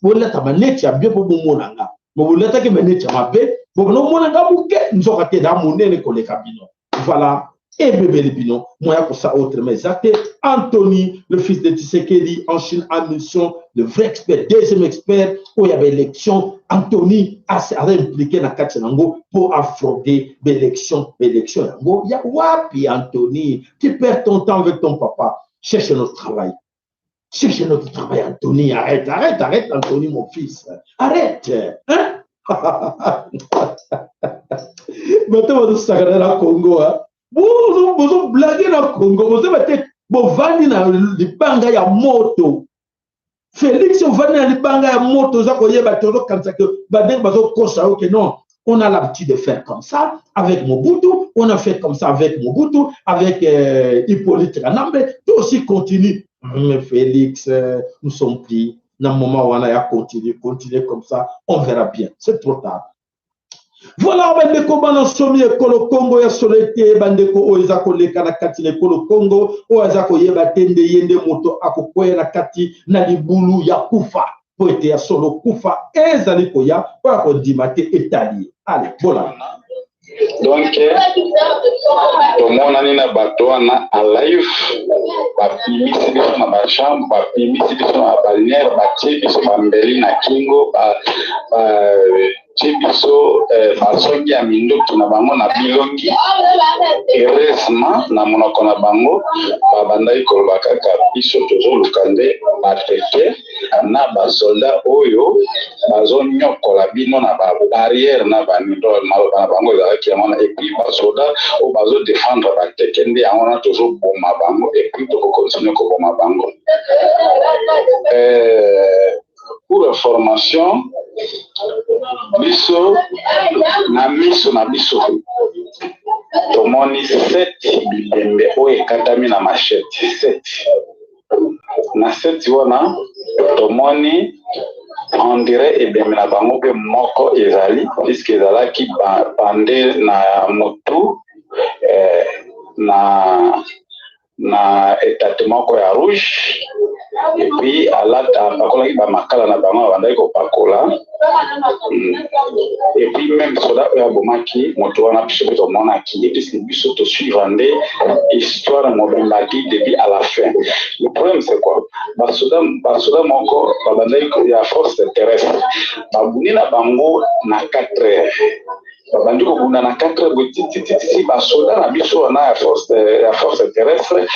bolata maneti ya bien mpo bomona nga, mais bolataki maneti ya mabe, bobona omonanga moke, nzoka te na monene koleka bino. Voilà, ebebeli bino, moya kosala autrement eza te. Anthony, le fils de Tshisekedi, en Chine en mission, le vrai expert, deuxième expert oyo ya baélection. Anthony aza impliqué na kati na yango mpo afraude baélection. Baélection yango ya wapi? Anthony, tu perds ton temps avec ton papa. Cherche notre travail. Cherche notre travail, Anthony. Arrête, arrête, arrête, Anthony, mon fils. Arrête. Hein? Bato bazosakana na Congo, bozoblague na Congo, bozoba te. Bovandi na libanga ya moto. Félix, ovandi na libanga ya moto, oza koyeba te. Ozokanisa ke bandenge bazokosa yo ke non, on a l'habitude de faire comme ça avec Mobutu, on a fait comme ça avec Mobutu, avec Hippolyte Kanambe, tout aussi continue. Mais Félix, nous sommes pris dans le moment où on a continué, continuer comme ça, on verra bien. C'est trop tard. Voilà, bandeko bana somi ekolo Kongo, ya solo ete bandeko oyo eza koleka na kati na ekolo Kongo, oyo aza koyeba te nde ye nde moto akokwea na kati na libulu ya kufa, mpo ete ya solo kufa ezali koya. Oyo akondima te, etali ye. Ale bolanda. Donc tomonani na bato wana a live, bapimisi biso na bachambre, bapimisi biso na baliniere, batie biso bambeli na kingo, batie biso basongi ya minduki na bango na bilongi. Heureusement, na monoko na bango babandaki koloba kaka: biso tozoluka nde bateke na basoldat oyo bazonyokola bino na babarrière na banindo. Maloba na bango ezalaki yango wana. Et puis basoda oyo bazodefendre bateke nde yango wana tozoboma bango, et puis tokocontinuer koboma bango. Pour information, biso na miso na biso tomoni sept bibembe oyo ekatami na machette. Sept na sept wana tomoni, on dirait ebembe na bango mpe moko ezali, puisque ezalaki bandé na motu na etate moko ya rouge, et puis alata apakolaki bamakala na bango abandaki kopakola. Et puis même soda oyo abomaki moto wana, biso mpe tomonaki ye, puisque biso tosuivre nde histoire mobimba du début à la fin. Le problème, c'est quoi? Basoda moko babandaki ya force terrestre, babuni na bango na 4 heures, babandi kobunda na 4 heures boye titititi. Basoda na biso wana ya force terrestre.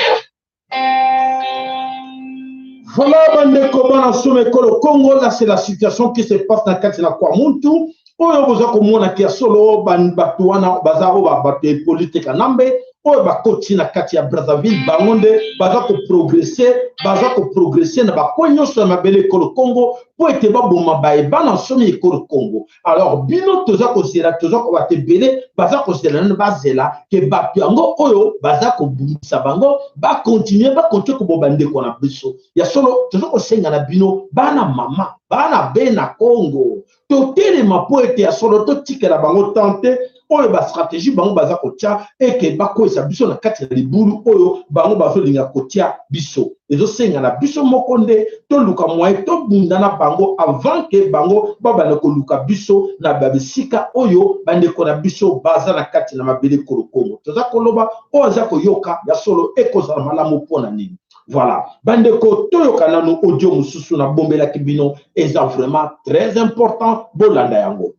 Voilà, bandeko bana soma ekolo Congo, là c'est la situation qui se passe na kati na Kwamuntu oyo boza komona ya solo. Bato wana baza oyo bato Hippolyte Kanambe oyo bakoti na kati ya Brazzaville, bango nde baza koprogresser, baza koprogresser na bacoin nyonso ya mabele ekolo Congo mpo ete baboma bayeba na nsomi ekolo Congo. Alors bino toza kozela, toza bato ebele baza kozela nano, bazela ke bato yango oyo baza kobundisa bango bacontinuer, bacontinuer koboma ndeko na biso. Ya solo, toza kosenga na bino bana mama, bana be na Congo, totelema mpo ete ya solo totikela bango tante oyo bastratégie bango baza kotia eke bakwesa biso na kati ya libulu oyo bango bazolinga kotia biso. Ezosenga na biso moko nde toluka moyen tobunda na bango avant ke bango babanda koluka biso na babisika oyo bandeko na biso baza na kati na mabele ekolo Kongo. Toza koloba oyo aza koyoka ya solo, ekozala malamu mpo na nini? Voilà, bandeko, toyoka nanu audio mosusu nabombelaki bino, eza vraiment très important. Bolanda yango,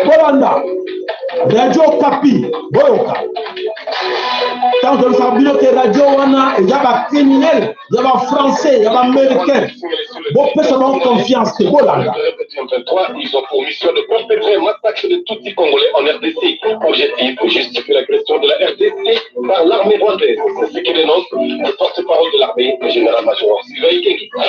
bolanda Radio Kapi, boyoka ntango tolobisaka bino ke radio wana eza bacriminel ya bafrançais, ya baaméricain, bopesa bango confiance te. Bolanda. Ils ont pour mission de perpétrer un massacre de Tutsis congolais en RDC. Objectif, justifier l'agression de la RDC par l'armée rwandaise. C'est ce que dénonce le porte-parole de l'armée, le général-major Sylvain Ekenge. Et puis,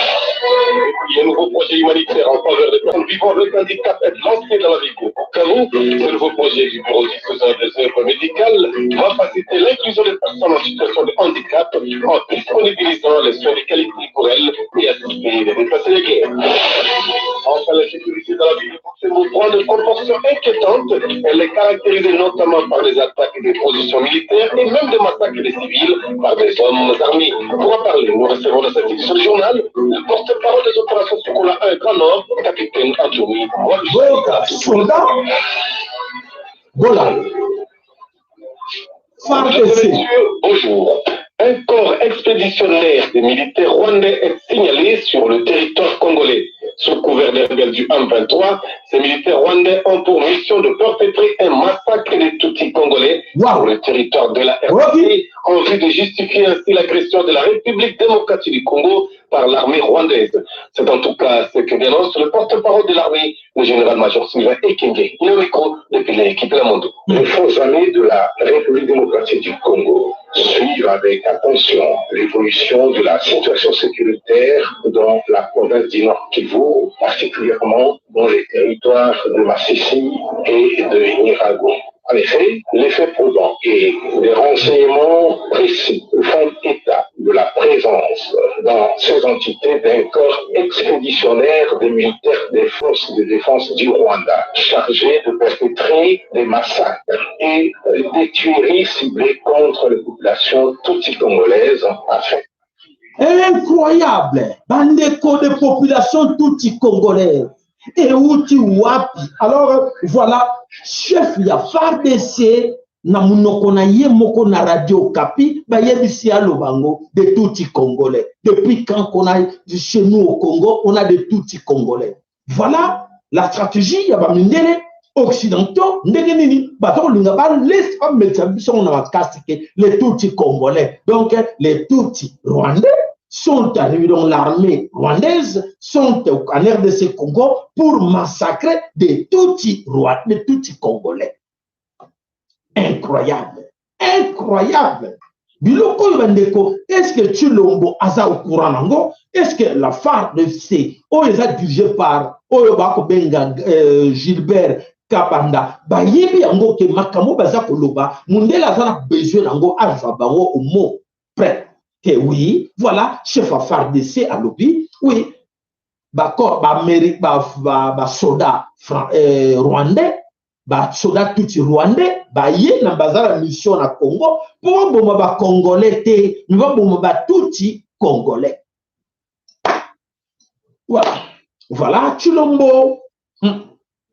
un nouveau projet humanitaire en faveur des personnes vivant avec handicap est lancé dans la ville de Bukavu. Ce nouveau projet du Bureau diffuseur des œuvres médicales va faciliter l'inclusion des personnes en situation de handicap en disponibilisant les soins de qualité pour elles et assister les déplacés de guerre. Enfin, la sécurité dans la ville de Butembo prend des proportions inquiétantes. Elle est caractérisée notamment par des attaques des positions militaires et même des massacres des civils par des hommes armés. Pour en parler, nous recevons dans cette édition du journal le porte-parole des opérations Sokola 1 Grand Nord, capitaine Anthony. Boyoka soldat, bolanda FARDC. Bonjour. Un corps expéditionnaire des militaires rwandais est signalé sur le territoire congolais. Sous couvert des rebelles du M23, ces militaires rwandais ont pour mission de perpétrer un massacre des Tutsis congolais sur le territoire de la RDC en vue de justifier ainsi l'agression de la République démocratique du Congo par l'armée rwandaise. C'est en tout cas ce que dénonce le porte-parole de l'armée, le général-major Sylvain Ekenge. Le micro depuis l'équipe Lamondo. Les forces armées de la République démocratique du Congo suivent avec attention l'évolution de la situation sécuritaire dans la province du Nord Kivu, particulièrement dans les territoires de Massissi et de Nirago. En effet, l'effet probant et des renseignements précis font état de la présence dans ces entités d'un corps expéditionnaire des militaires des forces de défense du Rwanda, chargé de perpétrer des massacres et des tueries ciblées contre les populations tutsi congolaises afin Incroyable! Bandeko de population tutsi congolaise euti wapi? Alors voilà, chef ya FARDC na munoko na ye moko na radio Okapi bayebisi aloba ngo de tutsi congolais. Depuis quand qu'on a chez nous au Congo, on a des tutsi congolais. Voilà la stratégie ya ba mindele occidentaux ndenge nini baza kolinga balesi bamelisa biso ngo na makasi ke les tutsi congolais donc les tutsi rwandais sont arrivés dans l'armée rwandaise sont en RDC Congo pour massacrer des tutsi rwandais des tutsi congolais incroyable incroyable biloko oyo bandeko est ce que Tshilombo aza au courant nango est ce que la FARDC oyo eza dirigé par oyo bakobenga euh, Gilbert Kabanda bayebi yango ke makambo baza koloba mundele aza na besoin nango azwa bango au mot près ke oui voilà chef ya FARDC alobi oui basoda ba, ba, ba, ba euh, rwandais ba soda tutsi rwandais baye na baza na mission na Congo mpo baboma ba congolais te mais baboma ba tutsi congolais voilà voilà Tshilombo hmm.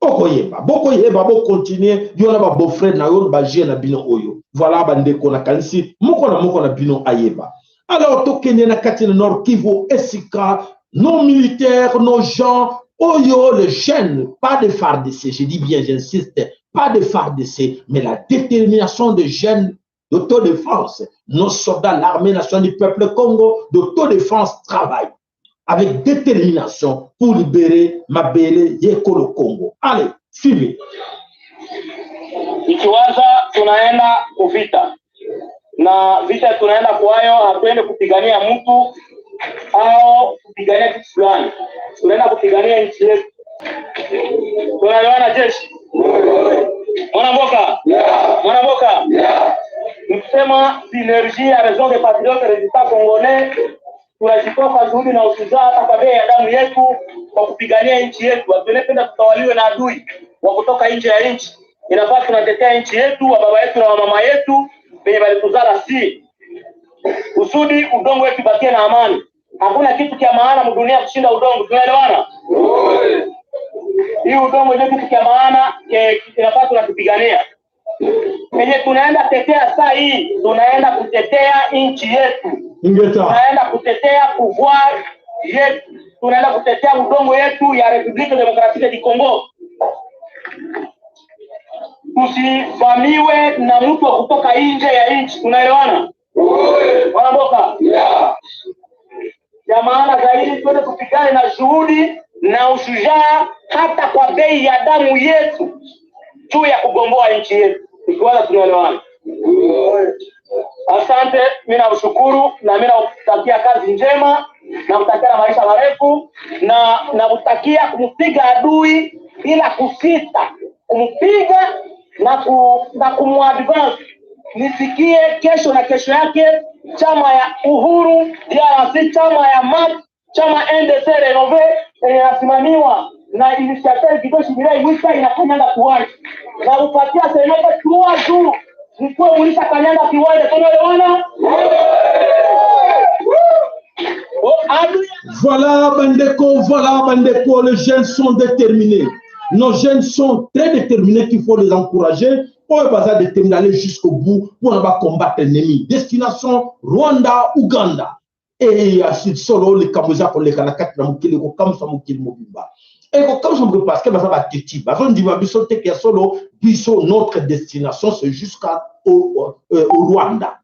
okoyeba bokoyeba bokontinue yo na babeau-frère na yo baje na bino oyo voilà bandeko nakanisi moko na moko na bino ayeba alors tokende na kati na nord kivu esika nos militaires nos gens oyo le jeune pas de FARDC je dis bien j'insiste pas de FARDC mais la détermination de jeunes d'autodéfense nos soldats l'armée nationale du peuple Congo d'autodéfense travaillent avec détermination pour libérer mabele yekolo Congo. Allez, suivez. Ikiwaza tunaenda kuvita na vita tunaenda kwayo, hatuende kupigania mtu au kupigania kitu fulani, tunaenda kupigania nchi yetu. Tunaelewana jeshi? Mwanamboka, mwanamboka, nikisema synergie ya raison des patriotes résistants congolais tunajitoa kwa juhudi na ushujaa hata kwa bei ya damu yetu kwa kupigania nchi yetu. Hatunapenda tutawaliwe na adui wa kutoka nje ya nchi. Inafaa tunatetea nchi yetu, wa baba yetu na wa mama yetu wenye walituzala si kusudi udongo wetu bakie na amani. Hakuna kitu kia maana mdunia kushinda udongo. Tunaelewana? Hii udongo ndio kitu kia maana inafaa tunakipigania. Penye tunaenda tetea saa hii, tunaenda kutetea nchi yetu, tunaenda kutetea pouvoir yetu, tunaenda kutetea udongo yetu ya Republique Democratique du Congo. Tusivamiwe na mtu wa kutoka nje ya nchi. Tunaelewana? Wanamboka? Yeah. Ya maana zaidi tuende tupigane na juhudi na ushujaa hata kwa bei ya damu yetu juu ya kugomboa nchi yetu. Ikiwaza tunaelewana. Asante, mimi nakushukuru na mimi nakutakia kazi njema, nakutakia na maisha marefu na nakutakia kumpiga adui bila kusita, kumpiga na ku, na kumuadvance. Nisikie kesho na kesho yake chama ya Uhuru DRC, chama ya MAP, chama NDC Renove yenye inasimamiwa na initiateur Kidoshi Mirai Wika inakanyanga kiwanja na upatia seneta trois jours mkuwe mulisha kanyanga kiwanja. Tunaelewana? Voilà bandeko, voilà bandeko, les jeunes sont déterminés. Nos jeunes sont très déterminés qu'il faut les encourager. Oyo baza déterminé d'aller jusqu'au bout pour na combattre l'ennemi. Destination Rwanda, Ouganda. Et ya solo likambo eza koleka na kati na mokili ekokamwisa mokili mobimba. Ekokamwisa mokili parce que baza bateti bazondima biso te ya solo biso notre destination c'est jusqu'à au, euh, au Rwanda.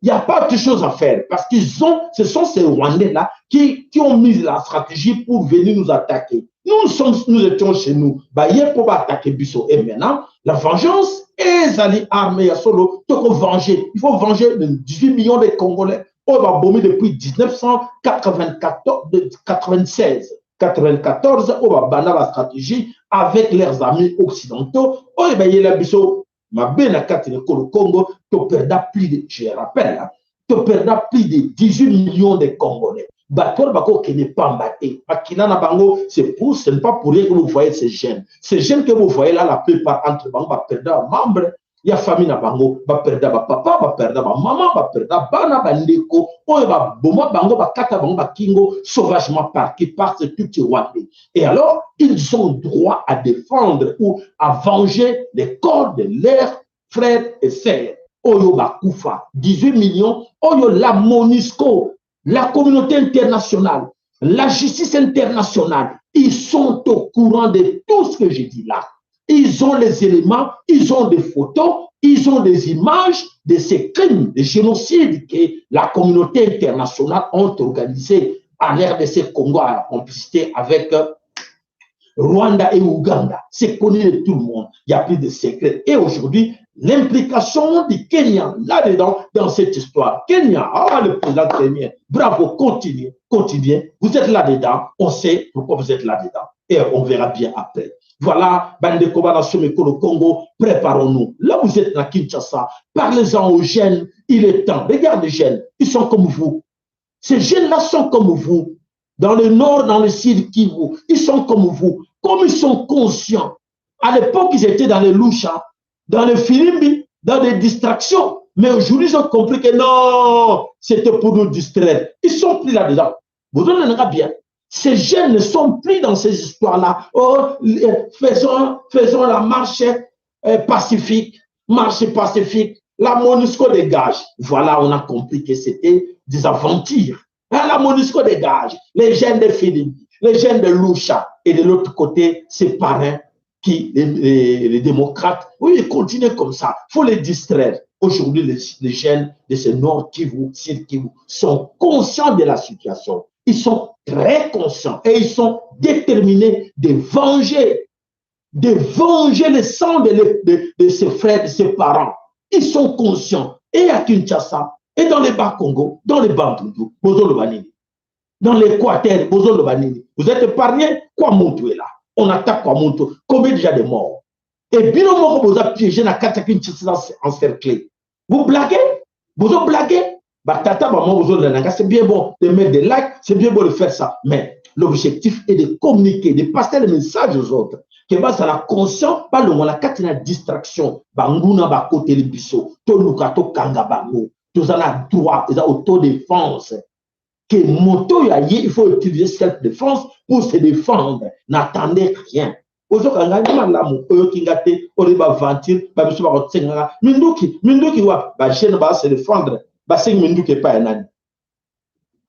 Il n'y a pas autre chose à faire parce qu'ils ont, ce sont ces Rwandais-là qui, qui ont mis la stratégie pour venir nous attaquer. Nous, sommes, nous étions chez nous. Bah, pour attaquer biso. Et maintenant, la vengeance, ezali armée ya solo, toko venger. Il faut venger les 18 millions de Congolais. Oyo babomi depuis 1994, 96. 94, oyo babanda ba stratégie avec leurs amis occidentaux. Oyo bayela biso mabe na kati na ekolo Congo, toperda plus de, je rappelle, hein, toperda plus de 18 millions de Congolais. Bato wana bakokende pamba te, makila na bango, c'est pour, ce n'est pas pour rien que vous voyez ces jeunes. Ces jeunes que vous voyez là, la plupart entre bango baperda membre ya famille na bango, baperda bapapa, baperda bamama, baperda bana, bandeko oyo baboma bango, bakata bango bakingo sauvagement par qui par ce Tutsi rwandais. Et alors, ils ont droit à défendre ou à venger les corps de leurs frères et sœurs. Oyo bakufa, 18 millions, oyo la MONUSCO, la communauté internationale, la justice internationale, ils sont au courant de tout ce que je dis là. Ils ont les éléments, ils ont des photos, ils ont des images de ces crimes, de génocides que la communauté internationale ont organisé en RDC Congo à la complicité avec Rwanda et Ouganda. C'est connu de tout le monde. Il n'y a plus de secret. Et aujourd'hui, l'implication du Kenya là-dedans, dans cette histoire. Kenya, ah, le président kenyan, bravo, continuez, continuez. Vous êtes là-dedans, on sait pourquoi vous êtes là-dedans. Et on verra bien après. Voilà, bandeko bana le Congo, préparons-nous. Là, vous êtes à Kinshasa, parlez-en aux jeunes, il est temps. Regarde les jeunes, ils sont comme vous. Ces jeunes-là sont comme vous. Dans le nord, dans le sud Kivu, ils sont comme vous. Comme ils sont conscients. À l'époque, ils étaient dans les louchas, dans les filimbi, dans des distractions. Mais aujourd'hui, ils ont compris que non, c'était pour nous distraire. Ils sont plus là-dedans. Vous donnez bien. Ces jeunes ne sont plus dans ces histoires-là. Oh, faisons, faisons la marche pacifique, marche pacifique. La MONUSCO dégage. Voilà, on a compris que c'était des aventures. La MONUSCO dégage. Les jeunes de Philippe, les jeunes de Loucha. Et de l'autre côté, ces parrains qui, les, les, les démocrates, oui, ils continuent comme ça. Il faut les distraire. Aujourd'hui, les, les jeunes de ce Nord Kivu, Sud Kivu, sont conscients de la situation. Ils sont très conscients et ils sont déterminés de venger, de venger le sang de, de, de ses frères, de ses parents. Ils sont conscients. Et à Kinshasa, et dans les Bas-Congo, dans les Bandundu, Bozolo-Banini, dans l'Équateur, Bozolo-Banini. Vous êtes épargnés, Kwamuntu est là. On attaque Kwamuntu. Combien déjà de morts? Et bino moko boza piégé na kati ya Kinshasa encerclé. Vous blaguez? Vous blaguez? Bah, tata, maman, vous c'est bien bon de mettre des likes, c'est bien bon de faire ça. Mais l'objectif est de communiquer, de passer le message aux autres. Que bazala conscient, balongwa na kati na distraction, banguna bakoteli biso, toluka tokanga bango, toza na droit, eza autodéfense. Que moto ya ye, il faut utiliser self-défense pour se défendre. N'attendez rien. ozoka ngai malamu oyoki nga te oyo baventure babiso bakosengaka minduki minduki wapi bajeune ba se défendre basengi minduki epai ya nani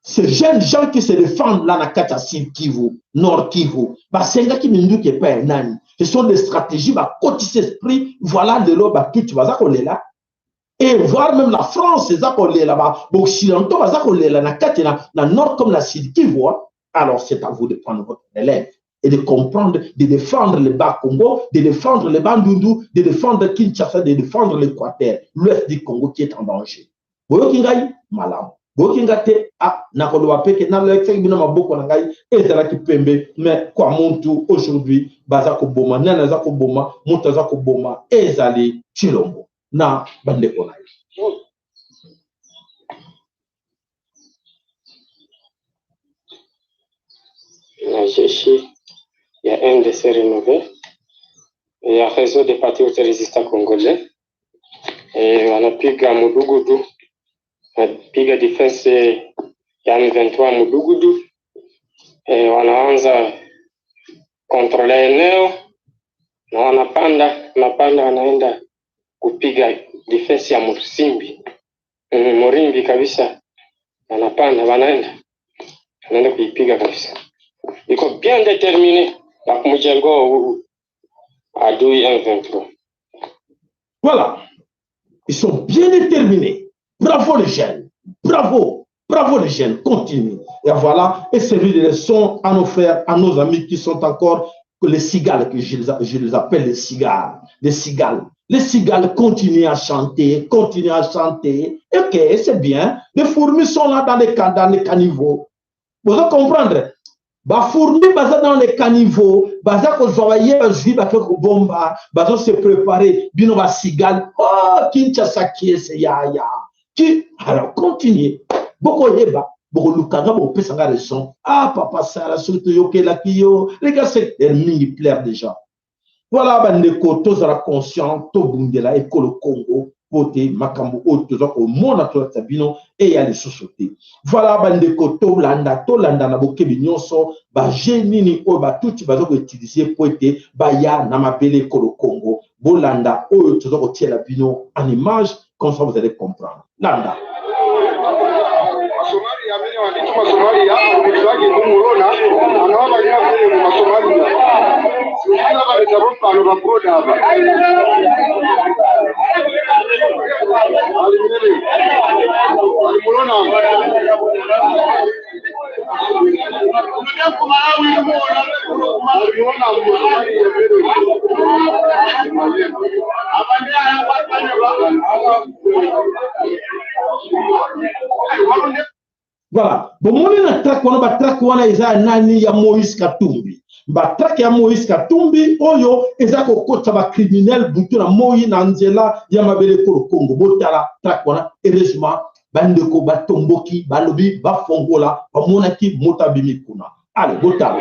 ces jeunes gens qui se défendent là na kati ya Sud Kivu, Nord Kivu, basengaki minduki epai ya nani? Ce sont des stratégies bakotisa esprit, voilà lelo batuti baza kolela et voire même la France eza kolela, ba occidentaux baza kolela na kati na, na Nord comme na Sud Kivu. Alors c'est à vous de prendre votre relève et de comprendre, de défendre le Bas-Congo, de défendre le Bandundu, de défendre Kinshasa, de défendre l'Équateur, l'ouest du Congo qui est en danger. Boyoki ngai malamu. Boyoki nga te ah nakoloba pe ke nalakisaki bino maboko na ngai ezalaki pembe mais kwa muntu aujourd'hui baza koboma nani aza koboma moto aza koboma ezali Tshilombo na bandeko na ye. Na jeshi ya MDC Renove ya Réseau des Patriotes Résistants Congolais e, wanapiga Mudugudu, wanapiga defense ya M23 Mudugudu e, wanaanza kontrole eneo. Na wanapanda wanapanda, wanaenda kupiga defense ya Musimbi Murimbi kabisa, wanapanda wanaenda wanaenda kuipiga kabisa, iko bien déterminé na kumjengo adui M23. Voilà, ils sont bien déterminés. Bravo les jeunes, bravo, bravo les jeunes, continuez. Et voilà, et servir de leçon à nos frères, à nos amis qui sont encore les cigales, que je les appelle les cigales, les cigales. Les cigales continuent à chanter, continuent à chanter. Ok, c'est bien. Les fourmis sont là dans les caniveaux. Vous allez comprendre. Ba fourmis baza dans les caniveaux, baza kozwa baye bazwi bake kobomba, bazo se préparer bino ba cigales. Oh, Kinshasa kiese ya ya. Qui alors continuez. Boko yeba, boko lukanga boko pesa nga raison. Ah papa Sara surtout yokelaki yo. Les gars c'est mingi plaire déjà. Voilà bandeko tozala conscient tobundela ekolo Congo po te makambo oyo toza komona tolakisa bino eya lisusu te. Voilà bandeko tolanda tolanda na bokebi nyonso baje nini oyo batuti baza koutilize po ete baya na mabele ekolo Congo. Bolanda oyo toza kotiela bino en image, comme ça vous allez comprendre. Landa. Voilà. Bomoni na track wana, ba track wana eza ya nani? Ya Moïse Katumbi. Ba track ya Moïse Katumbi oyo eza kokotisa ba criminel butu na moi na nzela ya mabele kolo Congo. Botala track wana, heureusement bandeko batomboki balobi bafongola, bamonaki moto abimi kuna. Allez, botala.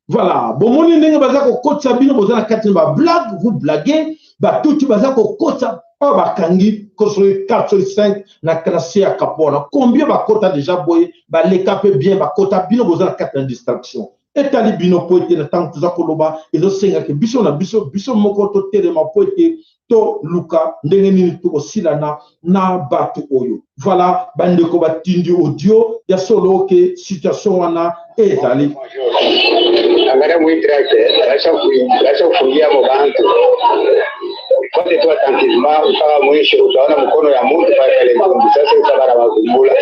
Voilà, bomoni ndenge baza kokotisa bino, boza na kati na ba blague, vous blaguez, batuti baza kokotisa oyo bakangi soki 4 soki 5 na classe ya Kapwana. Combien bakota déjà boye, baleka pe bien bakota, bino boza na kati na distraction. Etali bino po ete na ntango toza koloba ezosengaka biso na biso biso moko totelema po ete toluka ndenge nini tokosilana na bato oyo. Voilà, bandeko batindi audio ya solo ke situation wana ezali. Angalia mwitrake acha kufungia mo bantu kote tu attentivement mpaka mwisho utaona mkono ya mtu pale pale Ntumbi. Sasa utabara bakumbula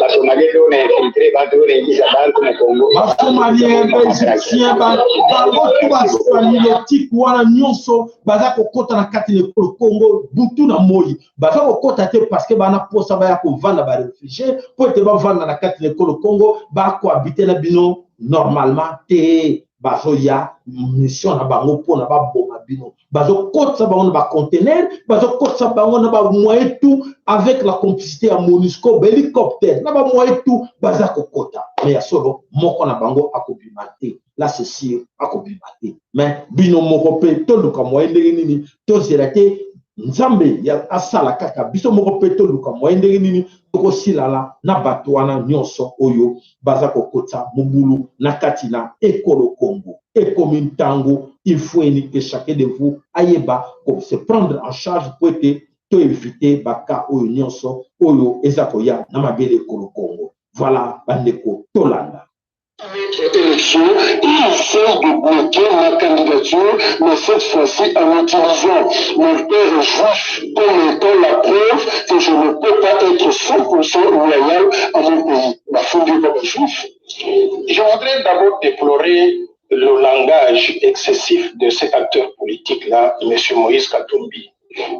basomalie ndio na infiltre bantu ndio inaingiza bantu mu Kongo. Basomalien, ba Égyptien, bango tu baswahilitique wana nyonso baza kokota na kati na ekolo Congo butu na moi. Baza kokota te parce que bana posa baya kovanda ba réfugiés po ete bavanda na kati na ekolo Congo, bakohabite na bino normalement te. Bazoya mission na bango mpona baboma bino, bazokotisa bango na bacontener, bazokotisa bango na bamoyen tout avec la complicité ya MONUSCO, bahélicoptère na bamoyen tout baza kokota. Mais ya solo moko na bango akobima te, là c'est sûr akobima te. Mais bino moko mpe toluka moyen ndenge nini, tozela te Nzambe ya asala kaka biso moko mpe toluka moyen ndenge nini tokosilala na bato wana nyonso oyo baza kokota mobulu na kati na ekolo Congo. Ekomi ntango il faut que chacun de vous ayeba ko se prendre en charge po ete to éviter baka oyo nyonso oyo eza koya na mabele ekolo Congo. Voilà bandeko tolanda. Élection, il essaye de bloquer ma candidature, mais cette fois-ci en utilisant mon père juif comme étant la preuve que je ne peux pas être 100% loyal à mon pays. Ma pas juif. Je voudrais d'abord déplorer le langage excessif de cet acteur politique-là, M. Moïse Katumbi.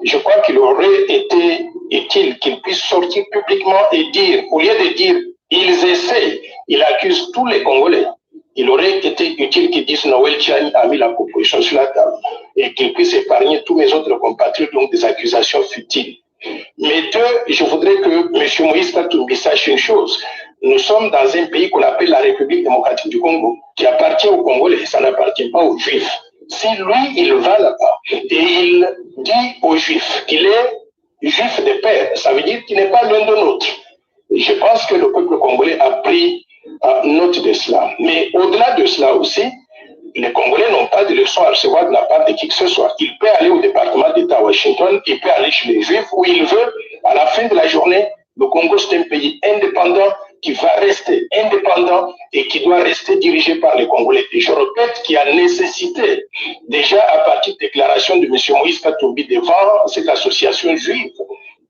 Je crois qu'il aurait été utile qu'il puisse sortir publiquement et dire, au lieu de dire ils essaient, il accuse tous les Congolais. Il aurait été utile qu'ils disent Noël Tchani a mis la proposition sur la table et qu'il puisse épargner tous mes autres compatriotes donc des accusations futiles. Mais deux, je voudrais que M. Moïse Katumbi sache une chose. Nous sommes dans un pays qu'on appelle la République démocratique du Congo, qui appartient aux Congolais, ça n'appartient pas aux Juifs. Si lui, il va là-bas et il dit aux Juifs qu'il est juif de père, ça veut dire qu'il n'est pas l'un de nôtres. Je pense que le peuple congolais a pris note de cela. Mais au-delà de cela aussi, les Congolais n'ont pas de leçons à recevoir de la part de qui que ce soit. Il peut aller au département d'État à Washington, il peut aller chez les Juifs où il veut. À la fin de la journée, le Congo, c'est un pays indépendant qui va rester indépendant et qui doit rester dirigé par les Congolais. Et je répète qu'il y a nécessité, déjà à partir de déclaration de M. Moïse Katumbi devant cette association juive,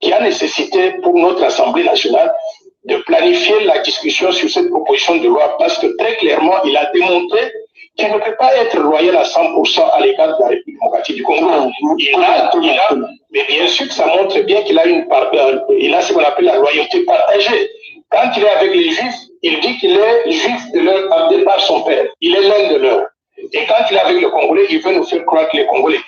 qui a nécessité pour notre Assemblée nationale de planifier la discussion sur cette proposition de loi parce que très clairement, il a démontré qu'il ne peut pas être loyal à 100% à l'égard de la République démocratique du Congo. Il a, il a, mais bien sûr que ça montre bien qu'il a une part, il a ce qu'on appelle la loyauté partagée. Quand il est avec les Juifs, il dit qu'il est juif de leur, de par son père. Il est l'un de leurs. Et quand il est avec le Congolais, il veut nous faire croire qu'il est Congolais.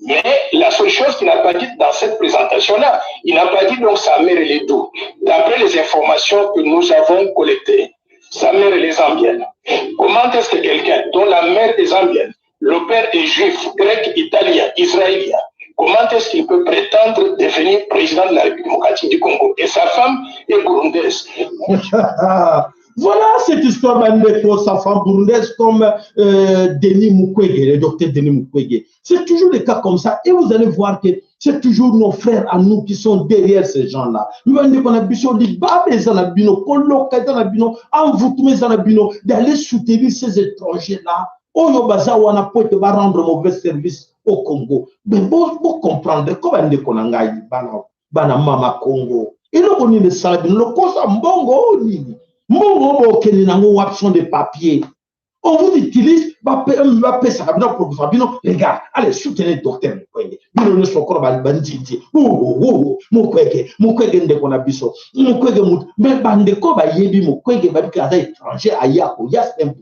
Mais la seule chose qu'il n'a pas dit dans cette présentation-là, il n'a pas dit donc sa mère elle est d'où. D'après les informations que nous avons collectées, sa mère elle est zambienne. Comment est-ce que quelqu'un dont la mère est zambienne, le père est juif, grec, italien, israélien, comment est-ce qu'il peut prétendre devenir président de la République démocratique du Congo Et sa femme est burundaise. Voilà cette histoire bandeko, sa femme burundaise comme euh, Denis Mukwege, le docteur Denis Mukwege. C'est toujours des cas comme ça. Et vous allez voir que c'est toujours nos frères à nous qui sont derrière ces gens-là. Bandeko na biso, libabe eza na bino, koloka eza na bino, envoûtement eza na bino, d'aller soutenir ces étrangers-là. Oyo baza wana po ete ba rendre mauvais service au Congo. Mais bo, bo comprendre ko bandeko na ngai bana bana mama Congo. Eloko nini esala bino lokosa mbongo oyo nini? Mbongo oyo bokende nango wapi sont des papiers. On vous utilise, bapesaka bino produisa bino, les gars, allez soutenez docteur Mukwege. Bino nyonso lokola bandindi. Mukwege, Mukwege ndeko na biso. Mukwege mutu. Mais bandeko bayebi Mukwege babiki aza étranger aya koya c'est un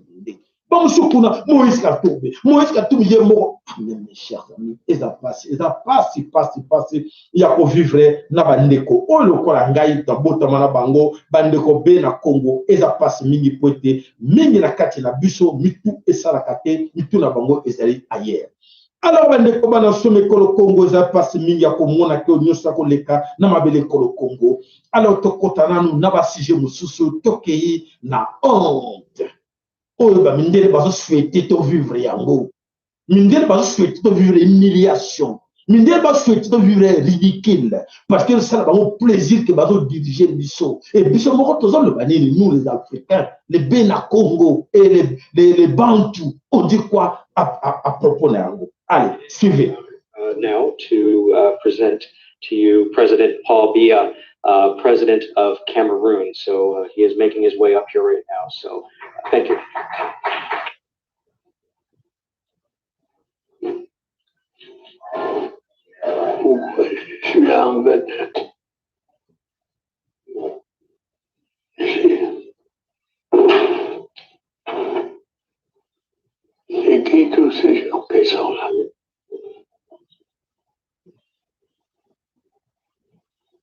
bamosusu kuna moïse katumbi moïse katumbi ye moko ah, mes chers amis eza pasi eza pasi pasi pasi ya kovivre na bandeko oyo lokola ngai nabotama na bango bandeko be na congo eza pasi mingi mpo ete mingi na kati na biso mitu esalaka te mitu na bango ezali ailleurs alors bandeko bana somo ekolo congo eza mpasi mingi ya komona ke nyonso ya koleka na mabele ekolo congo alors tokota nanu na basujet mosusu tokei na honte oyo ba mindele bazo souhaiter to vivre yango mindele bazo souhaiter to vivre humiliation mindele ba souhaiter to vivre ridicule parce que esala bango plaisir que bazo diriger biso et biso moko tozo loba nini nous les africains les bena congo et les, les, les bantu on dit quoi à, à, à propos na yango allez suivez now to uh, present to you President Paul Biya, uh, President of Cameroon. So uh, he is making his way up here right now. So thank you. Je suis là en vedette. C'est qui tous ces gens qui sont là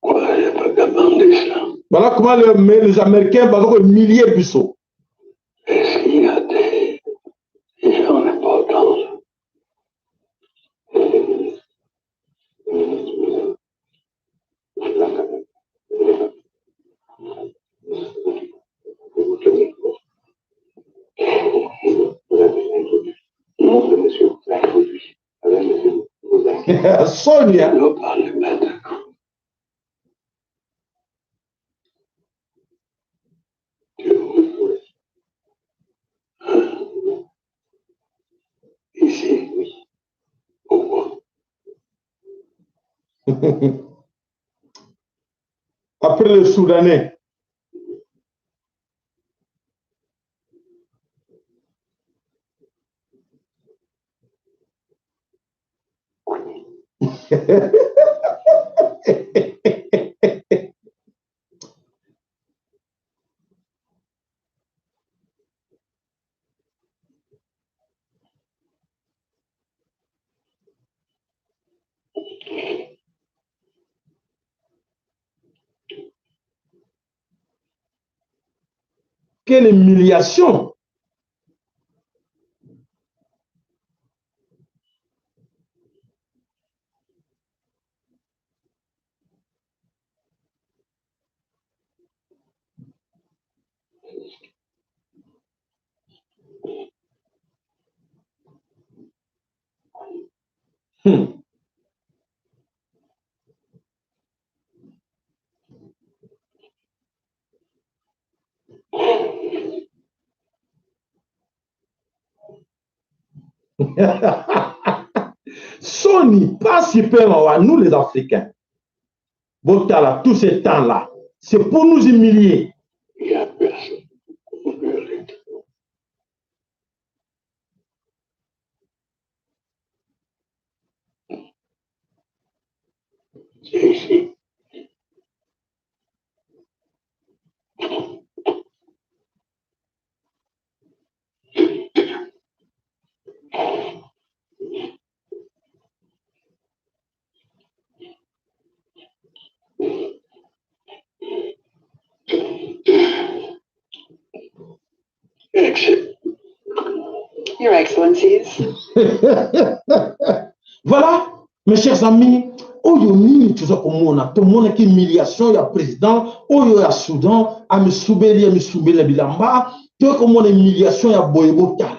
Quoi, j'ai pas demandé ça. Voilà comment les, les Américains vont humilier biso. Est-ce qu'il y a des, des gens importants Sonia. Après le Soudanais. Quelle humiliation Soni, pas super, nous les Africains. Botala, tout ce temps-là, c'est pour nous humilier. Il n'y a personne. C'est ici. Your Excellencies. Voilà, mes chers amis, oyo nini toza komona? Tomonaki humiliation ya président oyo ya Soudan, amisubeli, amisubeli na bilamba. Toyei komona humiliation ya boye, botala.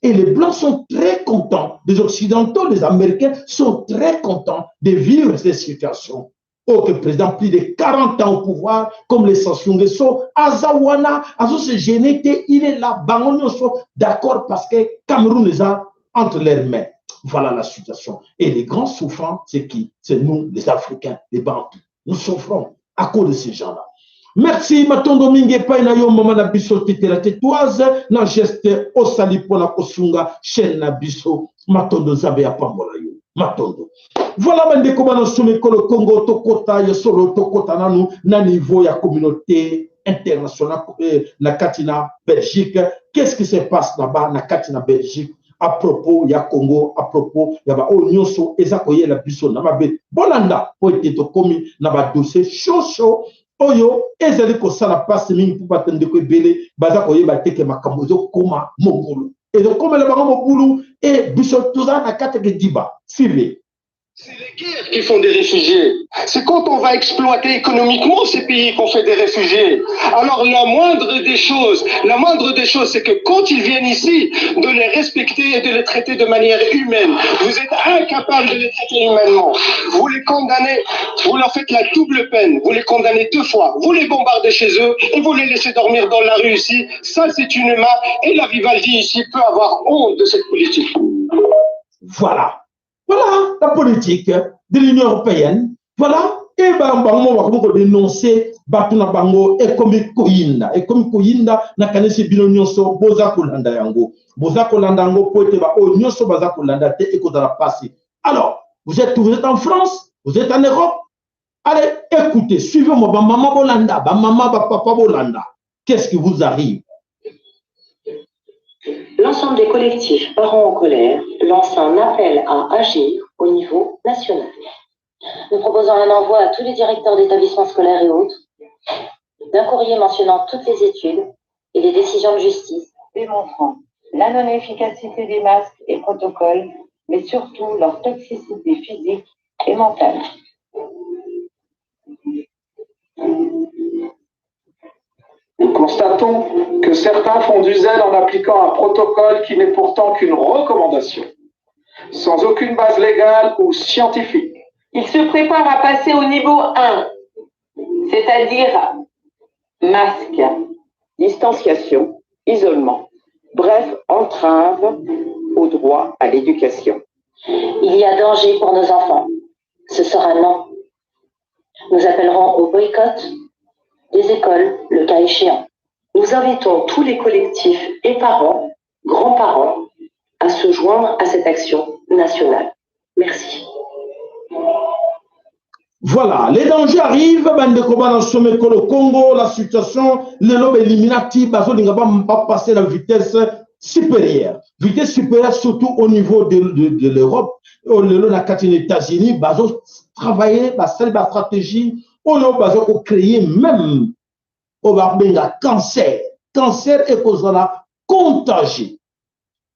Et les Blancs sont très contents, les Occidentaux, les Américains sont très contents de vivre cette situation. Oh, que le président, plus de 40 ans au pouvoir, comme les Sassou Nguesso, aza wana, azo se gêner, il est là, bango nyonso, d'accord, parce que Cameroun les a entre leurs mains. Voilà la situation. Et les grands souffrants, c'est qui? C'est nous, les Africains, les Bantous. Nous souffrons à cause de ces gens-là. Merci, Matondo mingi epai na yo, mama na biso Tetela Tetoise, na geste osali mpona kosunga chaîne na biso. Matondo, Nzambe ya pambola yo. Matondo. Voilà, bandeko bana sumi ekolo Congo, tokota ya solo, tokota nanu na niveau ya communauté internationale na kati na Belgique. Qu'est-ce qui se passe là-bas na kati na Belgique à propos ya Congo, à propos ya ba oyo nyonso eza koyela biso na mabe? Bolanda po ete tokomi na ba dossier chaud chaud oyo ezali kosala mpasi mingi mpo bato ndeko ebele baza koyeba te ke makambo ezokoma mobulu, ezokomela bango mobulu e biso toza na kati ya kediba sile. C'est les guerres qui font des réfugiés. C'est quand on va exploiter économiquement ces pays qu'on fait des réfugiés. Alors la moindre des choses, la moindre des choses, c'est que quand ils viennent ici, de les respecter et de les traiter de manière humaine. Vous êtes incapables de les traiter humainement. Vous les condamnez, vous leur faites la double peine. Vous les condamnez deux fois. Vous les bombardez chez eux et vous les laissez dormir dans la rue ici. Ça, c'est inhumain. Et la Vivaldi ici peut avoir honte de cette politique. Voilà. Voilà la politique de l'Union européenne. Voilà. Et ben, bango bakomi kodénoncer bato na bango, ekomi koyinda, ekomi koyinda. Nakanisi bino nyonso boza kolanda yango, boza kolanda yango po ete baoyo nyonso baza kolanda te, ekozala pasi. Alors vous êtes en France, vous êtes en Europe, allez, écoutez, suivez-moi. Bamama bolanda, bamama, bapapa bolanda, qu'est-ce qui vous arrive? L'ensemble des collectifs Parents en colère lance un appel à agir au niveau national. Nous proposons un envoi à tous les directeurs d'établissements scolaires et autres d'un courrier mentionnant toutes les études et les décisions de justice démontrant la non-efficacité des masques et protocoles, mais surtout leur toxicité physique et mentale. Nous constatons que certains font du zèle en appliquant un protocole qui n'est pourtant qu'une recommandation, sans aucune base légale ou scientifique. Il se prépare à passer au niveau 1, c'est-à-dire masque, distanciation, isolement, bref, entrave au droit à l'éducation. Il y a danger pour nos enfants. Ce sera non. Nous appellerons au boycott des écoles, le cas échéant. Nous invitons tous les collectifs et parents, grands-parents, à se joindre à cette action nationale. Merci. Voilà, les dangers arrivent, bandeko bana somekolo Congo, la situation, lelo eliminati, bazolinga ba passer la vitesse supérieure. Vitesse supérieure surtout au niveau de, de, de l'Europe, lelo na kati na États-Unis, bazo travailler, basali ba stratégie, oyo bazo ko créer même oyo babenga cancer. Cancer ekozala contagieux.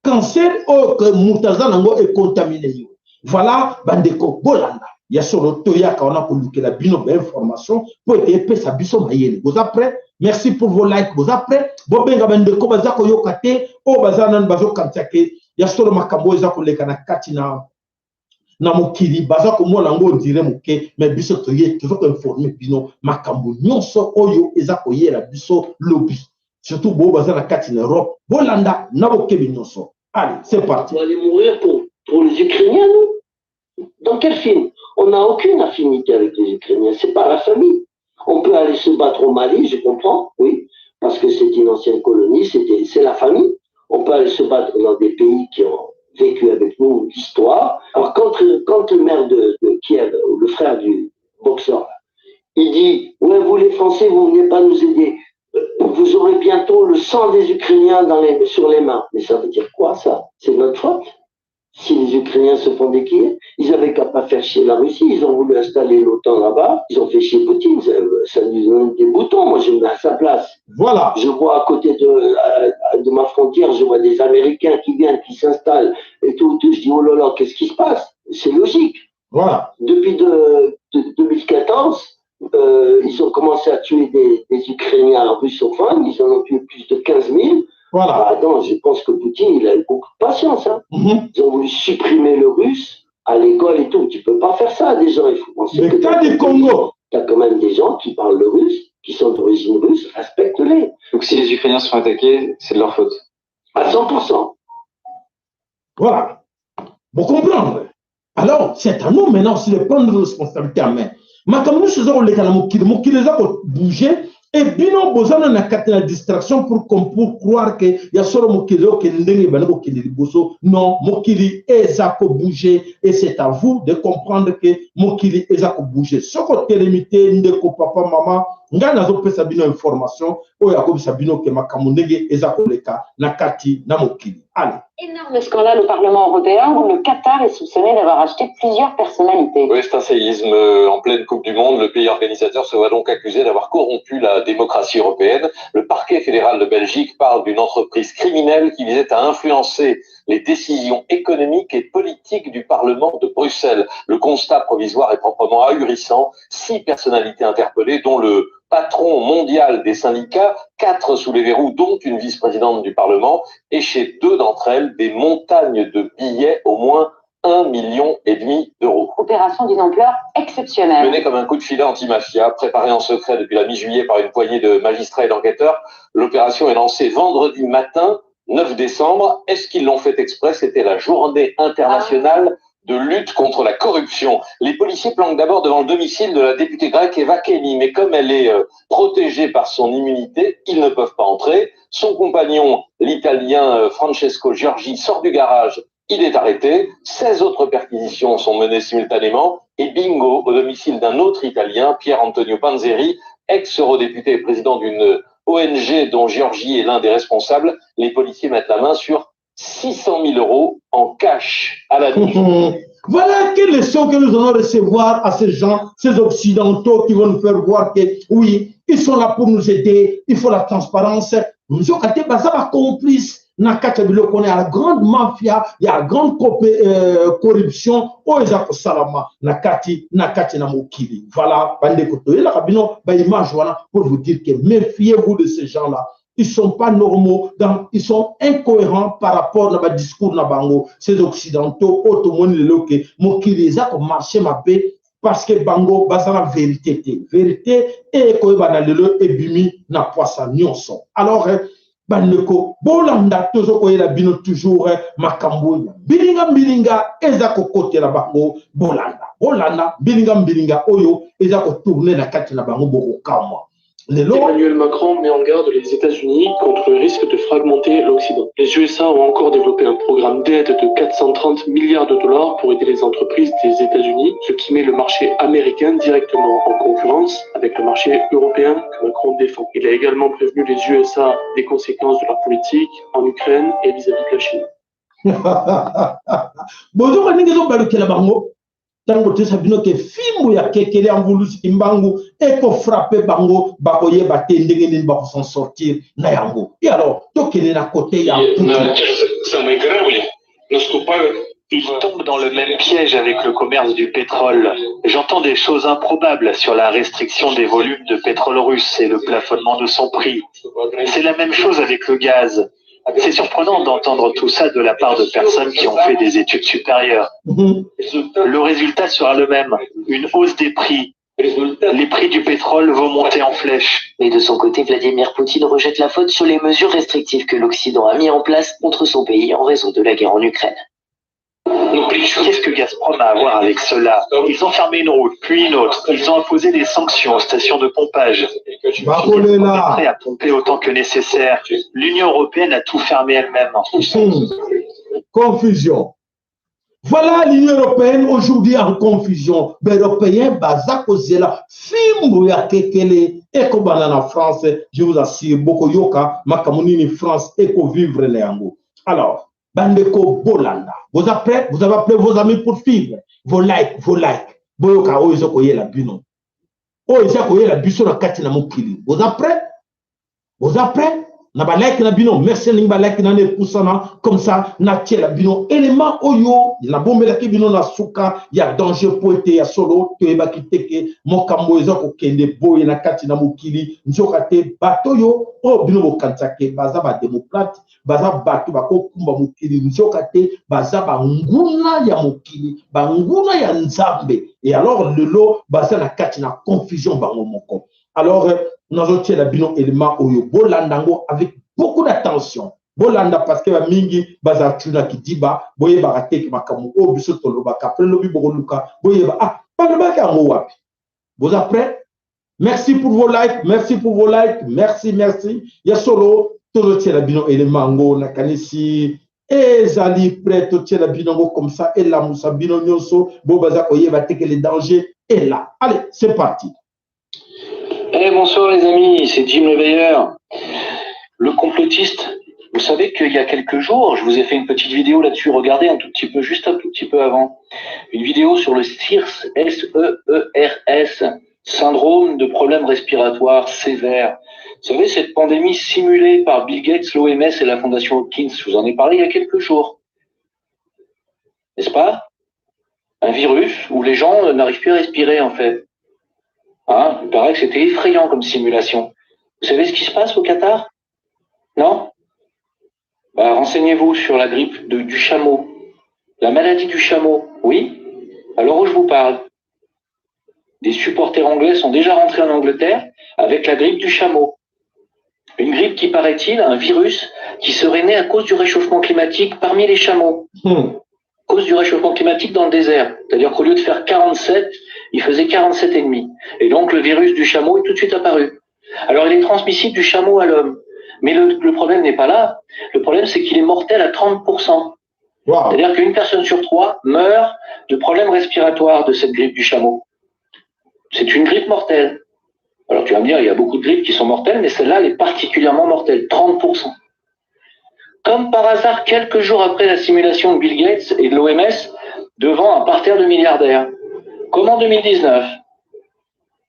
Cancer oyo ke moto aza nango econtamine yo. Voilà bandeko bolanda ya solo toyaka wana kolukela bino bainformation mpo ete epesa biso mayele. Boza prêt? Merci pour vos likes. Boza prêt? Bobenga bandeko baza koyoka te oyo baza nanu bazokanisa ke ya solo makambo oyo eza koleka na kati na na mokili baza komona yango ondire moke me biso toye toza koinforme bino makambo nyonso oyo eza koyela biso lobi surtout boyo baza na kati na Europe bolanda na bokebi nyonso. Allez, c'est parti. On va aller mourir pour, pour les Ukrainiens, nous Dans quel film On n'a aucune affinité avec les Ukrainiens, c'est pas la famille. On peut aller se battre au Mali, je comprends, oui, parce que c'est une ancienne colonie, c'est la famille. On peut aller se battre dans des pays qui ont vécu avec nous l'histoire. Alors quand, quand le maire de, de Kiev, ou le frère du boxeur, il dit, ouais, vous les Français, vous venez pas nous aider. Vous aurez bientôt le sang des Ukrainiens dans les, sur les mains. Mais ça veut dire quoi, ça C'est notre faute Si les Ukrainiens se font déquiller, ils avaient qu'à pas faire chier la Russie. Ils ont voulu installer l'OTAN là-bas. Ils ont fait chier Poutine. Ça, ça nous donne des boutons. Moi, je me mets à sa place. Voilà. Je vois à côté de, de ma frontière, je vois des Américains qui viennent, qui s'installent et tout, tout. Je dis, oh là là, qu'est-ce qui se passe C'est logique. Voilà. Depuis de, de 2014, euh, ils ont commencé à tuer des, des Ukrainiens russophones. Ils en ont tué plus de 15 000. Voilà. Ah, non, je pense que Poutine, il a eu beaucoup de patience. Hein. Mm -hmm. Ils ont voulu supprimer le russe à l'école et tout. Tu peux pas faire ça à des gens. Il faut penser le que cas du Congo. Tu as quand même des gens qui parlent le russe, qui sont d'origine russe, respecte-les. Donc si les Ukrainiens sont attaqués, c'est de leur faute. À 100%. Voilà. Vous comprendre. Alors, c'est à nous maintenant aussi de prendre nos responsabilités en main. Makambo nyonso eza koleka na mokili, mokili eza kobouge e bino boza na na kati na distraction pour, pour croire que ya solo mokili okende ndenge ebandi kokende liboso. Non, mokili eza kobouge et c'est à vous de comprendre que mokili eza kobouge. Soki otelemi te ndeko papa mama, ngai nazopesa bino information oyo akobisa bino ke makambo ndenge eza koleka na kati na mokili. Allez. Énorme scandale au Parlement européen où le Qatar est soupçonné d'avoir acheté plusieurs personnalités. Oui, c'est un séisme en pleine Coupe du Monde. Le pays organisateur se voit donc accusé d'avoir corrompu la démocratie européenne. Le parquet fédéral de Belgique parle d'une entreprise criminelle qui visait à influencer les décisions économiques et politiques du Parlement de Bruxelles. Le constat provisoire est proprement ahurissant. Six personnalités interpellées, dont le patron mondial des syndicats, quatre sous les verrous, dont une vice-présidente du Parlement, et chez deux d'entre elles, des montagnes de billets au moins un million et demi d'euros. Opération d'une ampleur exceptionnelle. Menée comme un coup de filet anti-mafia, préparée en secret depuis la mi-juillet par une poignée de magistrats et d'enquêteurs, l'opération est lancée vendredi matin, 9 décembre. Est-ce qu'ils l'ont fait exprès C'était la journée internationale de lutte contre la corruption. Les policiers planquent d'abord devant le domicile de la députée grecque Eva Kaili, mais comme elle est protégée par son immunité, ils ne peuvent pas entrer. Son compagnon, l'italien Francesco Giorgi, sort du garage. Il est arrêté. 16 autres perquisitions sont menées simultanément. Et bingo, au domicile d'un autre Italien, Pier Antonio Panzeri, ex-eurodéputé et président d'une ONG dont Giorgi est l'un des responsables, les policiers mettent la main sur 600 000 euros en cash à la nuit. Voilà quelle leçon que nous allons recevoir à ces gens, ces Occidentaux qui vont nous faire voir que oui, ils sont là pour nous aider, il faut la transparence. Nous sommes complices na kati ya biloko wana ya grande mafia ya grande corruption oyo eza kosalama na kati na kati na mokili. Voilà bandeko, toyelaka bino ba image wana pour vous dire que méfiez-vous de ces gens-là. Ils sont pas normaux, donc ils sont incohérents par rapport na ba discours na bango. Ces occidentaux oyo tomoni lelo ke mokili eza komarche mabe parce que bango baza na vérité te. Vérité ekoyebana lelo ebimi na pwasa nyonso. Alors. Bandeko, bolanda, tozokoyela bino toujours makambo ya mbilinga mbilinga eza kokotela bango. Bolanda, bolanda mbilinga mbilinga oyo eza kotourner na kati na bango, bokokamwa lelo. Emmanuel Macron met en garde les États-Unis contre le risque de fragmenter l'Occident. Les USA ont encore développé un programme d'aide de 430 milliards de dollars pour aider les entreprises des États-Unis, ce qui met le marché américain directement en concurrence avec le marché européen que Macron défend. Il a également prévenu les USA des conséquences de leur politique en Ukraine et vis-à-vis de la Chine. Bozoka ndenge ezobalukela bango ntango toyesa bino ke fimbu ya kekele ya mvulusi Kimbangu ekofrapper bango, bakoyeba te ndenge nini bakosan sortir na yango. E alors tokende na kote ya Ils tombent dans le même piège avec le commerce du pétrole. J'entends des choses improbables sur la restriction des volumes de pétrole russe et le plafonnement de son prix. C'est la même chose avec le gaz. C'est surprenant d'entendre tout ça de la part de personnes qui ont fait des études supérieures. Le résultat sera le même, une hausse des prix. Les prix du pétrole vont monter en flèche. Mais de son côté, Vladimir Poutine rejette la faute sur les mesures restrictives que l'Occident a mis en place contre son pays en raison de la guerre en Ukraine. Qu'est-ce que Gazprom a à voir avec cela? Ils ont fermé une route, puis une autre. Ils ont imposé des sanctions aux stations de pompage. Gazprom est prêt à pomper autant que nécessaire. L'Union européenne a tout fermé elle-même. Confusion. Voilà l'Union européenne aujourd'hui en confusion. Baeuropéen baza kozela fimbu ya kekele ekobanda na France. Je vous assure, bokoyoka makambo nini France ekovivre na yango. Alors, bandeko, bolanda. Vous êtes prêts? Vous avez appelé vos amis pour suivre. Vos likes, vos likes. Boyoka oyo ezokoyela bino. Oyo eza koyela biso na kati na mokili. Vous êtes prêts? Vous êtes prêts? Na balike na bino, merci. Ndenge balike nano epusana comme ça, natiela bino élément oyo nabombelaki bino na suka ya danger, po ete ya solo toyebaki te ke mokambo eza kokende boye na kati na mokili. Nzoka te bato oyo oyo bino bokanisake baza badémocrate, baza bato bakokumba mokili, nzoka te baza banguna ya mokili, banguna ya Nzambe. Et alors lelo baza na kati na confusion bango moko. Alors nazotiela bino élément oyo, bolanda yango avec beaucoup d'attention. Bolanda, parce que bamingi baza tuna kidiba, boyebaka te makambo oyo biso tolobaka. Après lobi bokoluka boyeba, ah, balobaki yango wapi. Boza prêt? Merci pour vos likes, merci pour vos likes, merci, merci. Ya solo tozotiela bino élément yango, nakanisi ezali prêt. Totiela bino yango comme ça elamusa bino nyonso bo baza koyeba te que le danger est là. Allez, c'est parti. Eh, bonsoir les amis, c'est Jim Leveilleur, le complotiste. Vous savez qu'il y a quelques jours, je vous ai fait une petite vidéo là-dessus, regardez un tout petit peu, juste un tout petit peu avant. Une vidéo sur le SEERS, S-E-E-R-S, syndrome de problèmes respiratoires sévères. Vous savez, cette pandémie simulée par Bill Gates, l'OMS et la Fondation Hopkins, je vous en ai parlé il y a quelques jours. N'est-ce pas? Un virus où les gens n'arrivent plus à respirer, en fait. Hein, il paraît que c'était effrayant comme simulation. Vous savez ce qui se passe au Qatar? Non? Bah, renseignez-vous sur la grippe du chameau. La maladie du chameau, oui. Alors où je vous parle, des supporters anglais sont déjà rentrés en Angleterre avec la grippe du chameau. Une grippe qui, paraît-il, un virus qui serait né à cause du réchauffement climatique parmi les chameaux. Cause du réchauffement climatique dans le désert. C'est-à-dire qu'au lieu de faire 47, il faisait 47,5. Et donc le virus du chameau est tout de suite apparu. Alors il est transmissible du chameau à l'homme. Mais le problème n'est pas là. Le problème, c'est qu'il est mortel à 30%. Wow. C'est-à-dire qu'une personne sur trois meurt de problèmes respiratoires de cette grippe du chameau. C'est une grippe mortelle. Alors tu vas me dire, il y a beaucoup de grippes qui sont mortelles, mais celle-là, elle est particulièrement mortelle, 30%. Comme par hasard, quelques jours après la simulation de Bill Gates et de l'OMS devant un parterre de milliardaires, comme en 2019.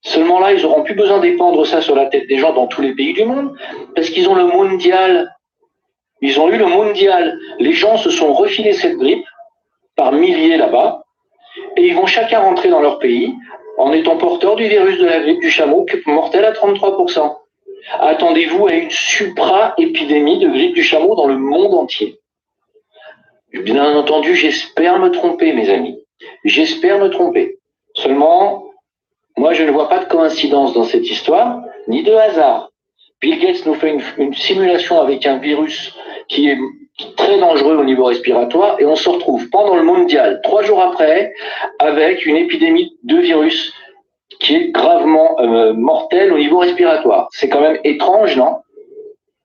Seulement là, ils n'auront plus besoin d'épandre ça sur la tête des gens dans tous les pays du monde, parce qu'ils ont le mondial. Ils ont eu le mondial. Les gens se sont refilés cette grippe par milliers là-bas, et ils vont chacun rentrer dans leur pays en étant porteur du virus de la grippe du chameau, mortel à 33%. Attendez-vous à une supra-épidémie de grippe du chameau dans le monde entier. Bien entendu, j'espère me tromper, mes amis. J'espère me tromper. Seulement, moi, je ne vois pas de coïncidence dans cette histoire, ni de hasard. Bill Gates nous fait une, une simulation avec un virus qui est très dangereux au niveau respiratoire et on se retrouve pendant le mondial, trois jours après, avec une épidémie de virus qui est gravement euh, mortelle au niveau respiratoire. C'est quand même étrange, non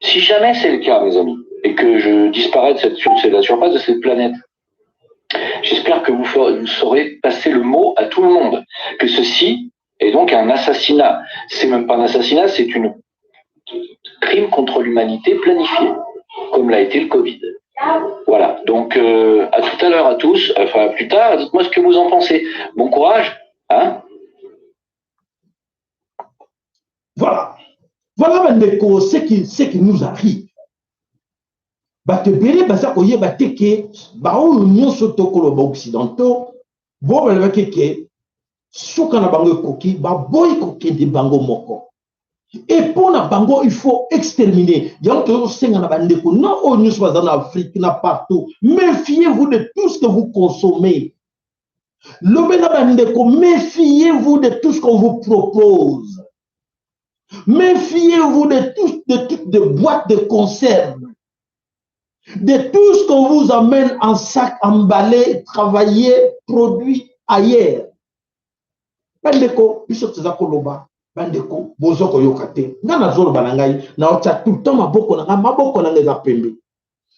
Si jamais c'est le cas, mes amis, et que je disparais de, cette, de la surface de cette planète, j'espère que vous, ferez, vous saurez passer le mot à tout le monde, que ceci est donc un assassinat. C'est même pas un assassinat, c'est une crime contre l'humanité planifié, comme l'a été le Covid. Voilà, donc euh, à tout à l'heure à tous, enfin à plus tard, dites-moi ce que vous en pensez. Bon courage, hein Voilà. Voilà bandeko ce qui, ce qui nous arrive. Bato ebele baza koyeba te ke baoyo nyonso tokoloba baoccidentaux bo balobaki ke suka na bango ekoki baboyi kokende bango moko e mpo na bango il faut exterminer yango tozosenga na bandeko na oyo nyonso baza na afrique na partout méfiez-vous de tout ce que vous consommez lobela bandeko méfiez-vous de tout ce qu'on vous propose méfiez-vous de tout de toutes de boîtes de conserve de tout ce qu'on vous amène en sac emballé travaillé produit ailleurs bandeko biso toza koloba bandeko bozo koyoka te ngai nazoloba na ngai naotya tout le temps maboko na ngai maboko na ngai eza pembe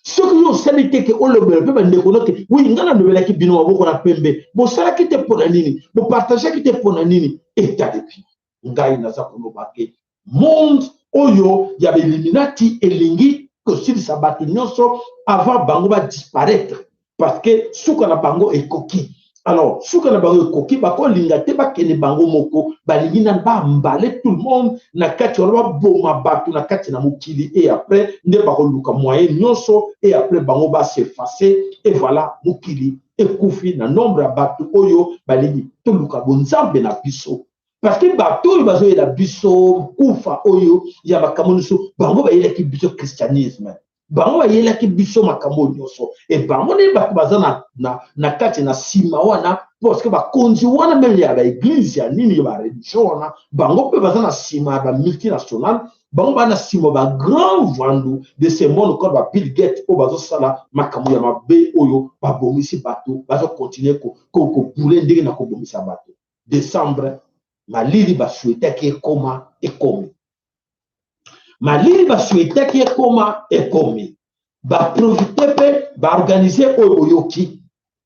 soki yo osali te ke olobela mpe bandeko no ke wi ngai nalobelaki bino maboko na pembe bosalaki te mpo na nini bopartageaki te mpo na nini etali bino ngai naza koloba ke monde oyo ya baeliminati elingi kosilisa bato nyonso avant bango badisparaître parce que suka na bango ekoki alors suka na bango ekoki bakolinga te bakende bango moko balingi nani baambale tout le monde na kati wana baboma bato na kati na mokili et après nde bakoluka moyen nyonso et après bango basefface et voilà mokili ekufi na nombre ya bato oyo balingi toluka bonzambe na biso parce que bato oyo bazoyela biso kufa oyo ya makambo nyonso bango bayelaki biso christianisme bango bayelaki biso makambo nyonso e bango nde bato baza na, na, na kati na nsima wana parce que bakonzi wana meme ya baeglize ya nini ya bareligion wana bango mpe baza na nsima ya bamultinational bango baa na nsima ba grand vandu de ce monde comme ba Bill Gates oyo bazosala makambo ya mabe oyo babomisi bato bazokontinue kobule ndenge na kobomisa bato decembre malili basuetaki ekoma ekomi malili basuetaki ekoma ekomi baprofite mpe baorganize oyo boyoki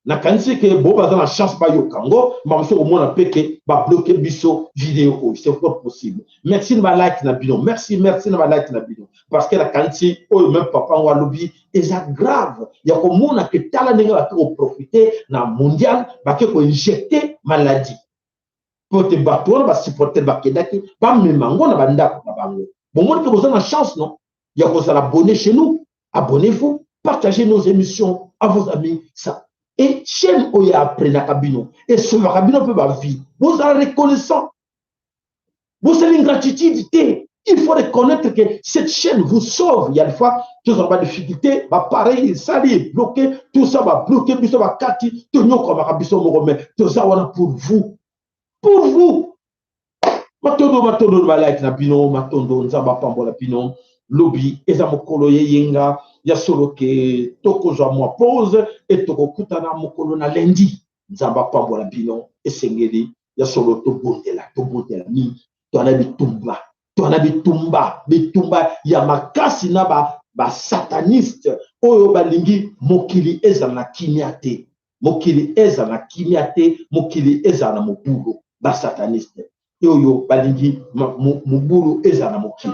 nakanisi ke bo baza na chance bayoka yango bamosusu komona mpe ke babloke biso video oyo c'est fort possible merci na balike na bino merci merci na balike na bino parce que nakanisi oyo meme papa yango alobi eza grave ya komona ke tala ndenge bake koprofite na mondial bake koinjecte maladie mpo te bato wana basupporter bakendaki bamema yango na bandako na bango bomoni mpe boza na chance non ya kozala abonné chez nous abonnez-vous partagez nos émissions à vos amis ça et chaîne oyo apprenaka bino esovaka bino mpe bavie bozala reconnaissant bosali ingratitude te il faut reconnaître que cette chaîne vous sauve il y a des fois tozala badifficulté bapareil esali ebloke tout ça babloke biso bakati tonyokwamaka biso moko mais toza wana pour vous pour vous matondo matondo na balike na bino matondo nzambe apambola bino lobi eza mokolo yeyenga ya solo ke tokozwa mwa pause e tokokutana mokolo na lundi nzambe apambola bino esengeli ya solo tobondela tobondela mingi toana bitumba toana bitumba bitumba ya makasi na ba basataniste oyo balingi mokili ezala na kimia te mokili ezala na kimia te mokili ezala na mobulu basataniste oyo balingi mobulu ezala na mokili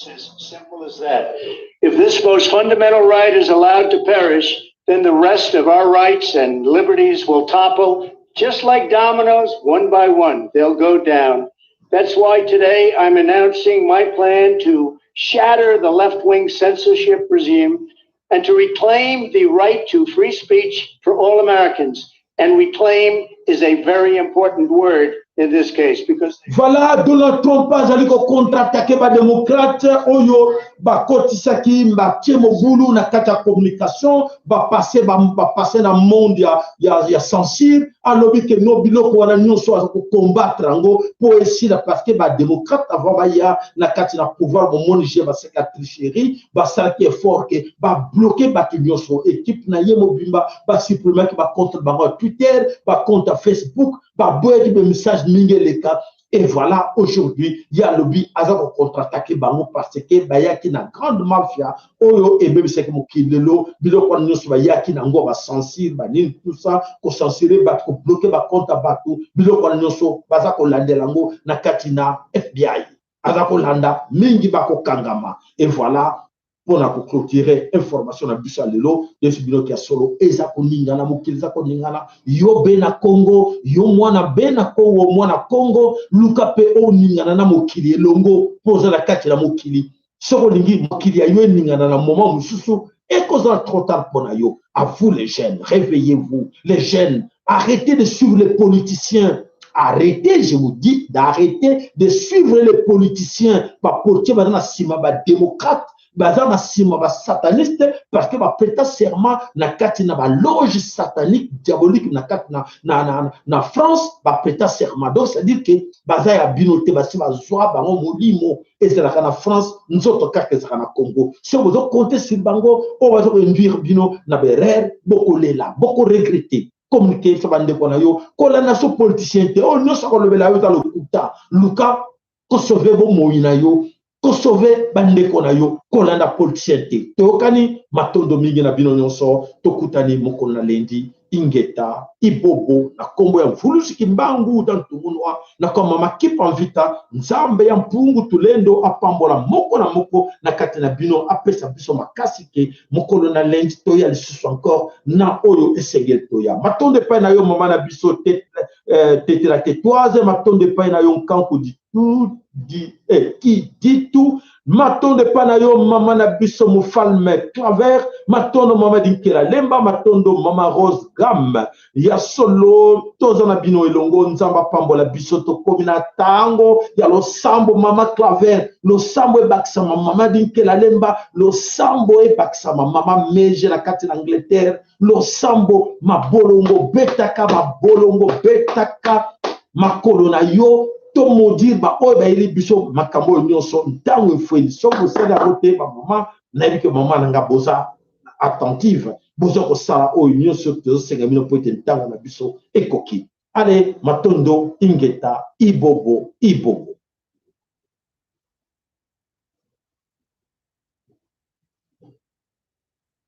It's as simple as that. If this most fundamental right is allowed to perish, then the rest of our rights and liberties will topple just like dominoes, one by one. They'll go down. That's why today I'm announcing my plan to shatter the left wing censorship regime and to reclaim the right to free speech for all Americans and reclaim is a very important word in this case because Voilà, Donald Trump azali ko contre-attaquer ba démocrates oyo bakotisaki batie mobulu na kati ya communication, ba passer ba, ba passer na monde ya, ya, ya censure. Alobi ke no biloko wana nyonso aza ko combattre yango po esila parce que ba démocrates avant baya na kati na pouvoir, bomoni je baseka tricherie, basalaki effort ke ba bloquer bato nyonso, équipe na ye mobimba ba supprimaki ba compte bango ya Twitter, ba compte ya Facebook, baboyaki ba message mingi eleka. Et voilà, aujourd'hui ye alobi aza ko contre-attaquer bango parce que bayaki na grande mafia oyo ebebisaki mokili. Lelo biloko wana nyonso bayaki na yango, bacensure banini, tout ça, kocensurer bato, kobloquer bacompte ya bato, biloko wana nyonso baza kolandela yango na kati na FBI, aza kolanda mingi bakokangama. Et voilà, mpona koclôturer information na biso ya lelo, toyebisi bino ya solo eza koningana, mokili eza koningana. Yo be na Kongo, yo mwana be na Kongo, mwana Kongo, luka mpe oningana na mokili elongo mpo oza na kati na mokili. Soki olingi mokili ya yo eningana na moment mosusu, ekozala trop tard mpo na yo. À vous les jeunes, réveillez-vous les jeunes, arrêtez de suivre les politiciens. Arrêtez, je vous dis d'arrêter de suivre les politiciens. Bapoliticien baza na nsima badémocrate, baza na nsima basataniste, parce que baprêta serment na kati na baloge satanique diabolique na kati na France, baprêta serment. Donc c'est à dire que baza ya bino te, basi bazwa bango molimo ezalaka na France, nzoto kaka ezalaka na Congo. Soki bozocompter sur bango oyo baza koinduire bino na baerreur, bokolela, bokoregretter. Communiqué so bandeko na yo, kolanda so politicien te, oyo nyonso akolobela yo eza lokuta. Luka kosauver bomoi na yo, kosauver bandeko na yo, kolanda politicien te. Toyokani? Matondo mingi na bino nyonso, tokutani mokolo na lundi. Ingeta, ibobo, na nkombo ya Mvuluzi Kimbangu da Ntungunwa, na kwa mama Kipa Mvita, Nzambe ya Mpungu Tulendo apambola moko na moko na kati na bino, apesa biso makasi ke mokolo na lundi toya lisusu encore na oyo esengeli toya. Matondo epai na yo mama na biso Tetela Tetoise, matondo epai na yo Nkanku di tout di qui dit tout, matondo epai na yo mama na biso Mofalme Claver, matondo mama Dinkela Lemba, matondo mama Rose Gam. Ya solo toza na bino elongo, Nzambe apambola biso. Tokomi na ntango ya losambo. Mama Claver, losambo ebakisama. Mama Dinkela Lemba, losambo ebakisama. Mama Mege na kati na Angleterre, losambo. Mabolongo betaka, mabolongo betaka makolo na yo, tomaudire baoyo bayeli biso makambo oyo nyonso. Ntango efweni, soki bosali yango te, bamama, nayebi ke mama na nga boza attentive, boza kosala oyo nyonso tozosenga bino mpo ete ntango na biso ekoki. Ale, matondo, ingeta, ibobo, ibobo.